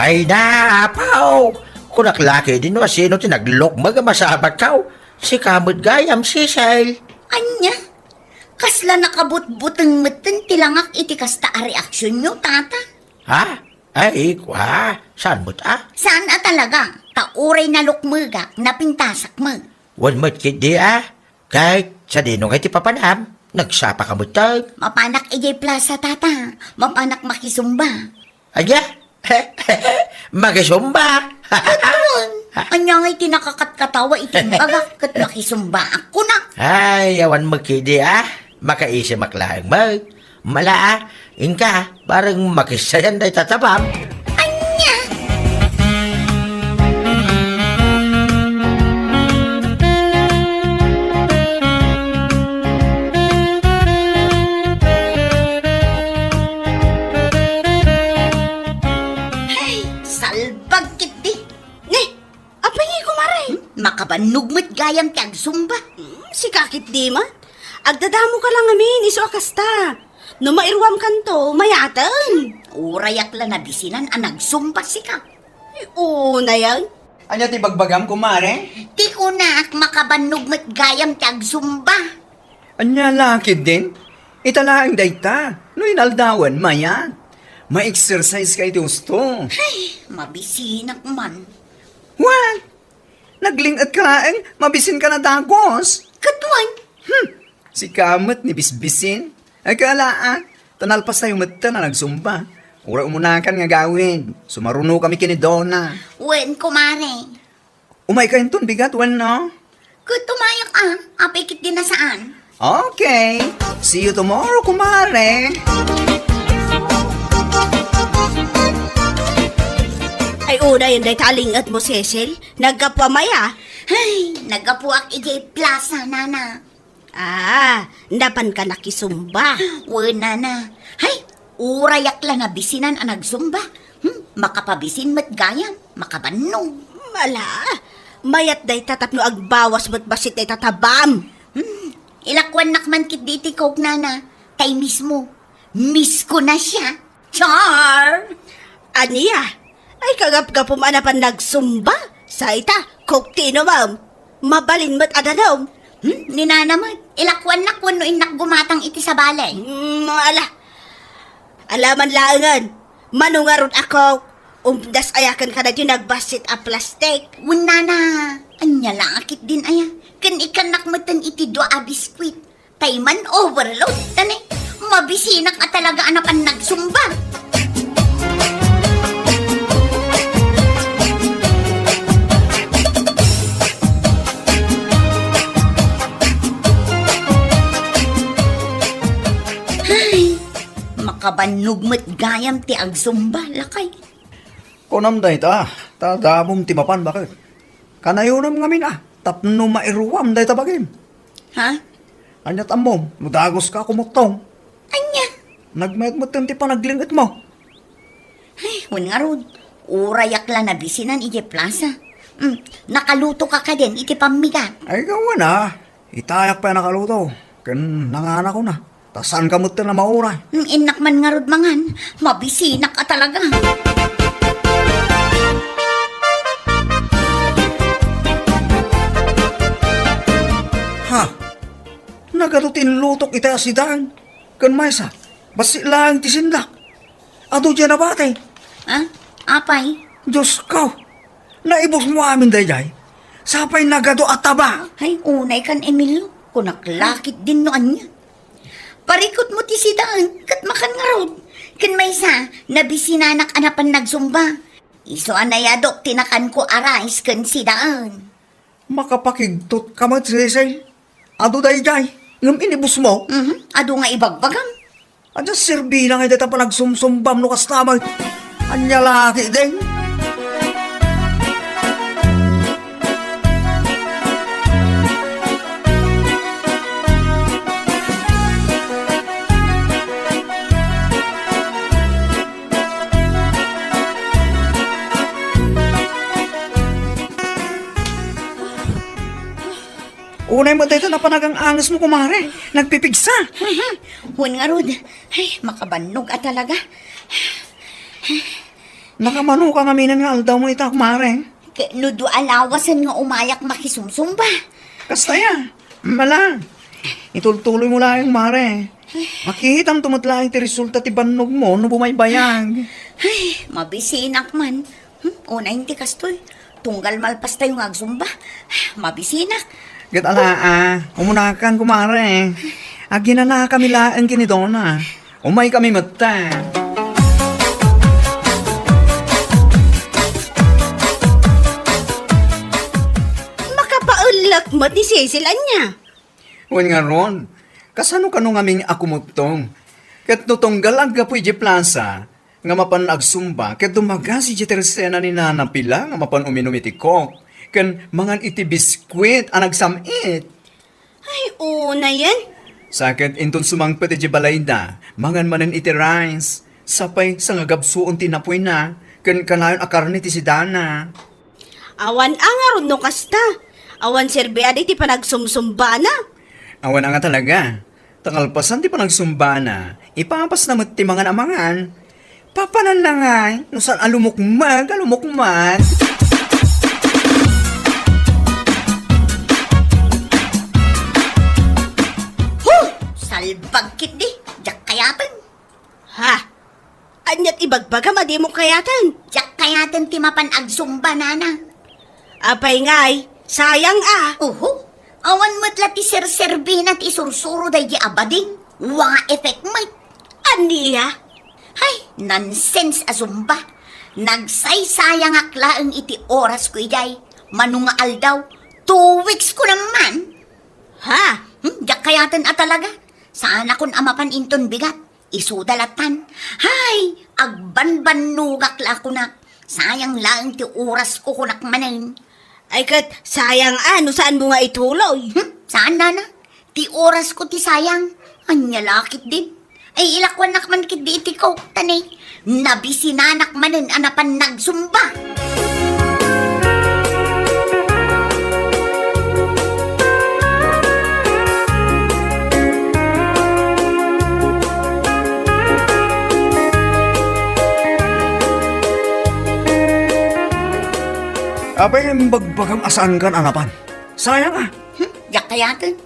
Ay na, apaw! Kunak la ketdin no asino ti naglukmeg a masabatkaw. Sika met gayam, Cecil. Ania? Kasla nakabutbuteng metten ti langak iti kasta a reaksionyo, tata? Ha? Ay, kua, saan met a? Saan a talaga, ta uray nalukmegak, napintasak met. Wen met ketdi a. Ket sadino ngay ti papanam? Nagsapaka metten. Mapanak idiay plaza, tata. Mapanak makisumba. Ania? Makisumba? Ket wen, ania ngay ti nakakatkatawa iti imbagak ket makisumbaak kuna? Ay, awan met ketdi a. Makaisimak laeng met. Mala a, inka, bareng makissayan dayta tabam. Ania? Ay, salbag ketdi. Ni, apay ngay, kumare? Hmm? Makabannog met gayam ti agsumba. Hmm, sika ketdi met. Agdadamoka la ngamin, isu a kasta. No mairuamkanto, mayaten. Urayak la nabisinan a nagsumba sika. Ay, unayen. Ania ti bagbagam, kumare? Ti kunak, makabannog met gayam ti agsumba. Ania la ketdin? Ita laeng dayta. No inaldawen, mayat. Ma-exercise ka iti husto. Ay, mabisinak man. Wen, nagling-etka laeng, mabisinka na dagus. Ket wen? Hmm, sika met ni bisbisin. Ay, kalaan, ta nalpastayo metten a nagsumba. Uray umunakan nga gawid, sumarunokami ken ni Dona. Wen, kumare. Umayka inton bigat, wenno? Ket umayak a, apay ketdi a saan. Okay. See you tomorrow, kumare. Ay, unayen dayta a ling-etmo, Cecil. Naggapuam aya? Ay, naggapuak idiay plaza, nana. Ah, napanka nakisumba. Wen, nana. Hay, urayak la nabisinan a nagsumba. Hmm, makapabisin met gayam, makabannog. Ala, mayat dayta tapno agbawas met bassit dayta tabam. Hmm, ilakuannak man ketdi iti Coke, nana. Tay mismo. Miss ko na siya. Char! Ania? Ay, kagapgapum a napan nagsumba? Sa ita, Coke ti inumem. Mabalin met a danum. Hmm? Ni nana met, ilakuannak wenno innak gumatang iti sabali. Hmm, ala. Alaman laengen. Mano ngarud a Coke? Umdas aya kenka dagiti nagbassit a plastik? Wen, nana, ania la a ketdin aya? Ken ikkannak metten iti dua a biskuit. Tay man overload, tani. Mabisinak a talaga a napan nagsumba. Ay, makabannog met gayam ti agsumba, lakay. Kunam dayta, ta damom ti mapan, baket. Kanayonam ngamin a, tapno mairuam dayta bagim. Ha? Ania ti ammom, no dagus ka, kumuttong. Ania? Nagmayat met ti panaglingitmo. Ay, wen ngarud, urayak la nabisinan idiay plaza. Hmm, nakaluto ka kadin iti pammigat? Ay, gawen a. Itayak pay a nakaluto. Ken nanganakon a. Ta saan ka met a mauray? Hmm, innak man ngarud mangan. Mabisinak a talaga. Ha? Nagadu ti inlutok ita a sidaen. Ken maysa, bassit laeng ti sindak. Adu diay nabati. Ah, apay? Diosko, naibusmo amin daydiay. Sapay nagadu a taba. Ay, unay kan Emilio. Kunak la ketdin no ania. Parikutmo ti sidaen, ket makan ngarud. Ken maysa, nabisinanak a napan nagsumba. Isu a nayadok ti nakanko a rice ken sidaen. Makapakigtot ka met, Cecil. Adu daydiay, ngem inibusmo? Mhm, adu nga ibagbagam. Ania serbina ngay dayta panagsumsumbam no kasta met? Ania la ketdin? Unay met dayta napanagang-angesmo, kumare. Nagpipigsa. Wen ngarud. Ay, makabannog a talaga. Nakamano ka ngamin nga aldawmo ita, kumare? Ket no dua a lawasen nga umayak makisumsumba. Kasta ya. Mala. Itultuloymo laeng, mare. Makitamto met laeng ti resulta ti bannogmo no bumaybayag. Ay, mabisinak man. Hmm, unay ti kastoy. Tunggal malpastayo nga agsumba. Mabisinak. Ket ala, a, umunakan, kumare. Aginanakami laeng ken ni Dona. Umaykami met ta. Makapaellek met ni Cecil ania? Wen ngarud, kasano kano ngamin a kumuttong? Ket no tunggal aggapu idiay plaza, nga mapan agsumba, ket dumagas idiay tersena ni Nana Pilar nga mapan uminum iti Coke, ken mangan iti biskuit a nagsam-it. Ay, unayen. Sa ket inton sumangpet idiay balayda, mangan manen iti rice, sapay sangagabsuon ti napuyna, ken kanayon a karne ti sidana. Awan a ngarud no kasta. Awan serbi a di ti panagsumsumbana. Awan a nga talaga. Ta kalpasan ti panagsumbana, ipapasna met ti mangan a mangan. Papananna ngay, no saan a lumukmeg a lumukmeg. Huh! Salbag ketdi, diak kayaten. Ha? Ania ti ibagbagam a dimo kayaten? Diak kayaten ti mapan agsumba, nana. Apay ngay, sayang a. Uhu, awan met la ti serserbina ti isursuro daydi a bading. Wa nga effect met. Ania? Hay, nonsense a zumba. Nagsaysayangak laeng iti orasko idiay. Mano nga aldaw, two weeks ko naman. Ha? Hmm, diak kayaten a talaga. Saanakon a mapan inton bigat. Isuda latan. Hay, agbanbannogak la kunak. Sayang laeng ti orasko kunak manen. Ay ket, sayang a, no saanmo nga ituloy. Hmm, saan, nana? Ti orasko ti sayang. Ania la ketdin. Ay, ilakuanak man ketdi iti Coke, ta ne, nabisinanak manen a napan nagsumba. Apay nga imbagbagam a saankan a napan? Sayang a. Hmm, diak kayaten.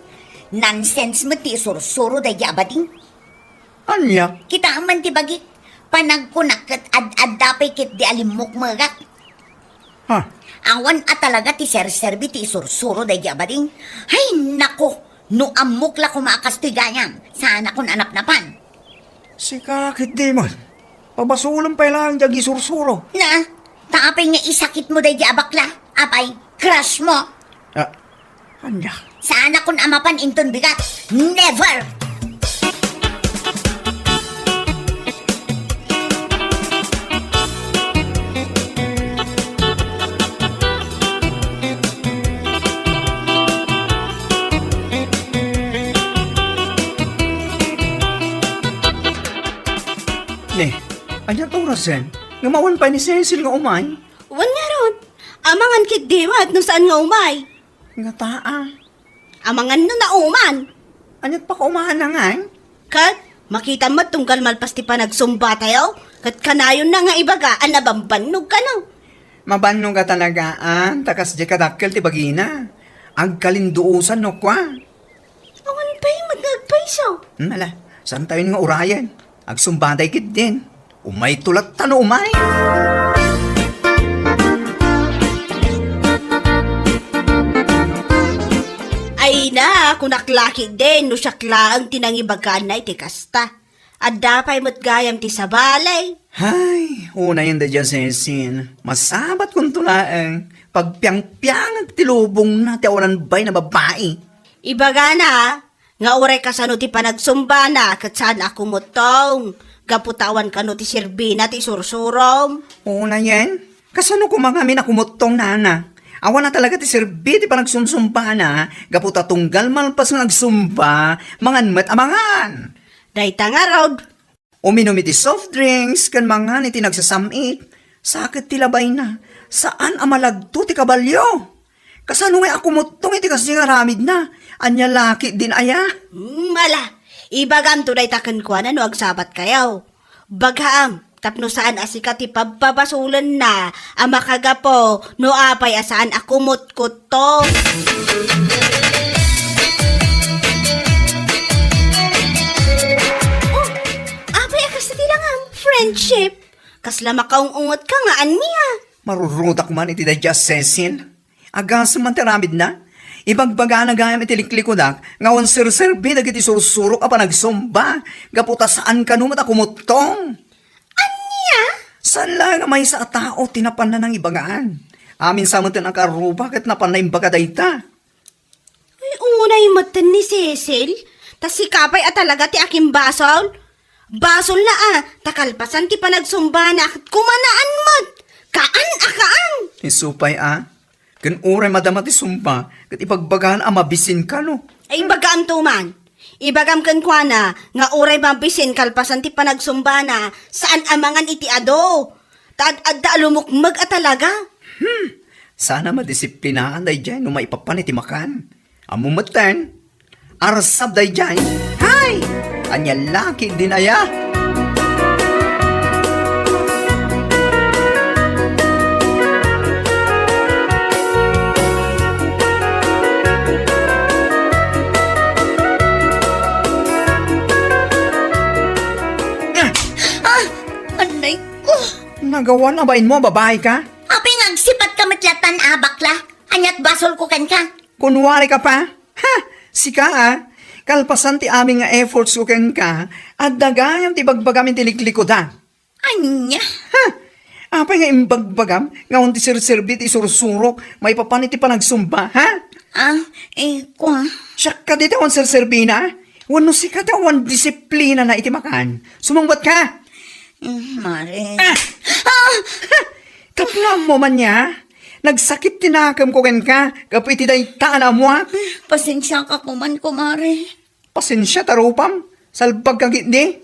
Nonsense met ti isursuro daydi a bading. Ania? Kitaem man ti bagik. Panagkunak ket ad-adda pay ketdi a limmukmegak. Ha? Awan a talaga ti serserbi ti isursuro daydi a bading. Hay, nako! No ammok la koma a kastoy gayam, saanakon a napnapan. Sika ketdi met. Pabasolem pay laeng diay agisursuro. Na, ta apay nga isakitmo daydi a bakla? Apay, crush mo? Ah, ania? Saanakon a mapan inton bigat. Never! Sen, nga mawan pay ni Cecil nga umay? Wen ngarud, amangan ketdi met no saan nga umay. Nga taa. Amangan no nauman. Aniat pakaumaanna ngay? Ket, makita met tunggal malpas ti panagsumba tayo, ket kanayon na nga ibaga a nabambannog kano. Mabannog a talagaan, ta kasdi kadakkel ti bagina. Agkalinduosan no kua. Awan pay met nga agpayso. Hmm, ala, saan tayo nga urayen? Agsumba tayo ketdin. Umayto latta no umay. Ay na, kunak la ketdin, no siak laeng ti nangibagaanna iti kasta. Adda pay met gayam ti sabali. Hay, unayen daydiay Cecil. Masabatkonto laeng. Pagpiangpiangek ti lubongna ti awanan bay na babai. Ibagana, nga uray kasano ti panagsumbana ket saan a kumuttong, gapu ta awan kano ti serbina ti isursurom. Unayen, kasano koma ngamin a kumuttong, nana? Awan a talaga ti serbi ti panagsumsumbana, gapu ta tunggal malpas nga agsumba, mangan met a mangan. Dayta ngarud. Uminum iti soft drinks ken mangan iti nagsasam-it. Sakit ti labayna. Saan a malagto ti kabalio. Kasano nga a kumuttong iti kasdi nga aramidna? Ania la ketdin aya? Hmm, ala, ibagamto dayta kenkuana no agsabatkayo. Bagaam, tapno saan a sika ti pabpabasolenna a makagapu no apay a saan a kumutkutto. Oh, apay a kasta ti langam, friendship? Kasla makaung-unget ka nga ania? Marurudak man iti daydiay a Cecil. Agasem man ti aramidna. Ibagbagana gayam iti liklikudak nga awan serserbi dagiti sursurok a panagsumba gapu ta saan kano met a kumuttong. Ania? Saan laeng a maysa a tao ti napanna nangibagaan. Amin sa met ti nakaruba ket napanna imbaga dayta. Ay, unay metten ni Cecil. Ta sika pay a talaga ti akimbasol. Basolna a, ta kalpasan ti panagsumbana ket kumanaan met. Kaan a kaan. Isu pay a, ken uray madama ti sumba, ket ibagbagana a mabisin kano. Ay, ibagaamto man. Ibagam kenkuana nga uray mabisin kalpasan ti panagsumbana, saan a mangan iti adu. Ta ad-adda a lumukmeg a talaga. Hmm, saan a madisiplinaan daydiay no maipapan iti makan. Ammo metten, arsab daydiay. Hay! Ania la ketdin aya? Ah! Ah! Anay ko! Nagawan a bainmo a babai ka? Apay nga agsipat ka met latta a bakla? Ania't basolko kenka? Kunwari ka pa? Ha! Sika a! Kalpasan ti amin nga efforts ko kenka, adda gayam ti bagbagam iti liklikuda. Ania? Ha! Apay nga imbagbagam nga awan ti serserbi ti isursurok maipapan iti panagsumba, ha? Ah, eh, kua. Siak kadi ti awan serserbina? Wenno sika ti awan disiplinana iti makan? Sumungbat ka! Mm, Mare. Ah! Ah! Ha! Tapno ammo man nia, nagsakit ti nakemko kenka gapu iti dayta a naammoak. Pasensiaka koman, kumare. Pasensia ta rupam, salbag ka ketdi.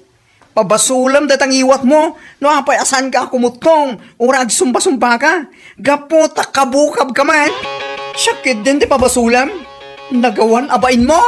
Pabasolem dayta ngiwatmo no apay a saanka a kumuttong, uray agsumba-sumbaka. Gapu ta kabukabka man. Siak ketdin ti pabasolem. Nagawan a bainmo.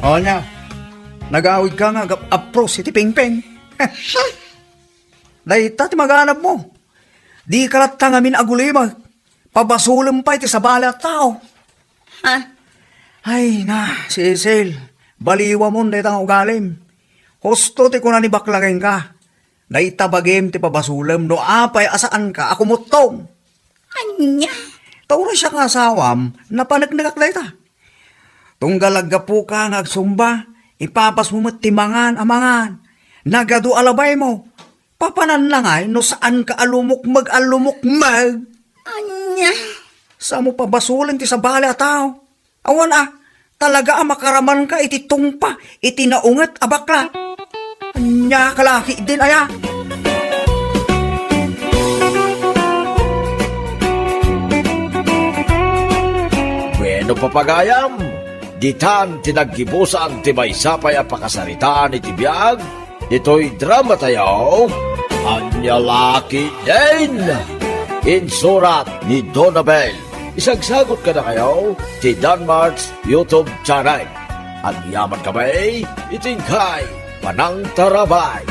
O nia, nagawidka nga agap-apros iti pingping. Dayta ti maganabmo. Dika latta ngamin agulimek. Pabasolem pay ti sabali a tao. Ha? Ay na, Cecil, baliwamon dayta nga ugalim. Husto ti kuna ni bakla kenka, dayta bagim ti pabasolem no apay a saanka a kumuttong. Ania? Ta uray siak nga asawam, napaneknekak dayta. Tunggal aggapuka nga agsumba, ipapasmo met ti mangan a mangan. Nagadu a labaymo. Papananna ngay no saanka a lumukmeg a lumukmeg. Ania? Saanmo pabasolen ti sabali a tao. Awan a, Talaga a makaramanka iti tungpa iti naunget a bakla. Ania ka la ketdin aya? Bueno, papagayam, ditan ti naggibusan ti maysa pay a pakasaritaan iti biag ditoy drama tayo, Ania la ketdin? Insurat ni Donabel. Isagsagot kadakayo ti Danmart's YouTube channel. Agyaman kami iti inkay panangtarabay.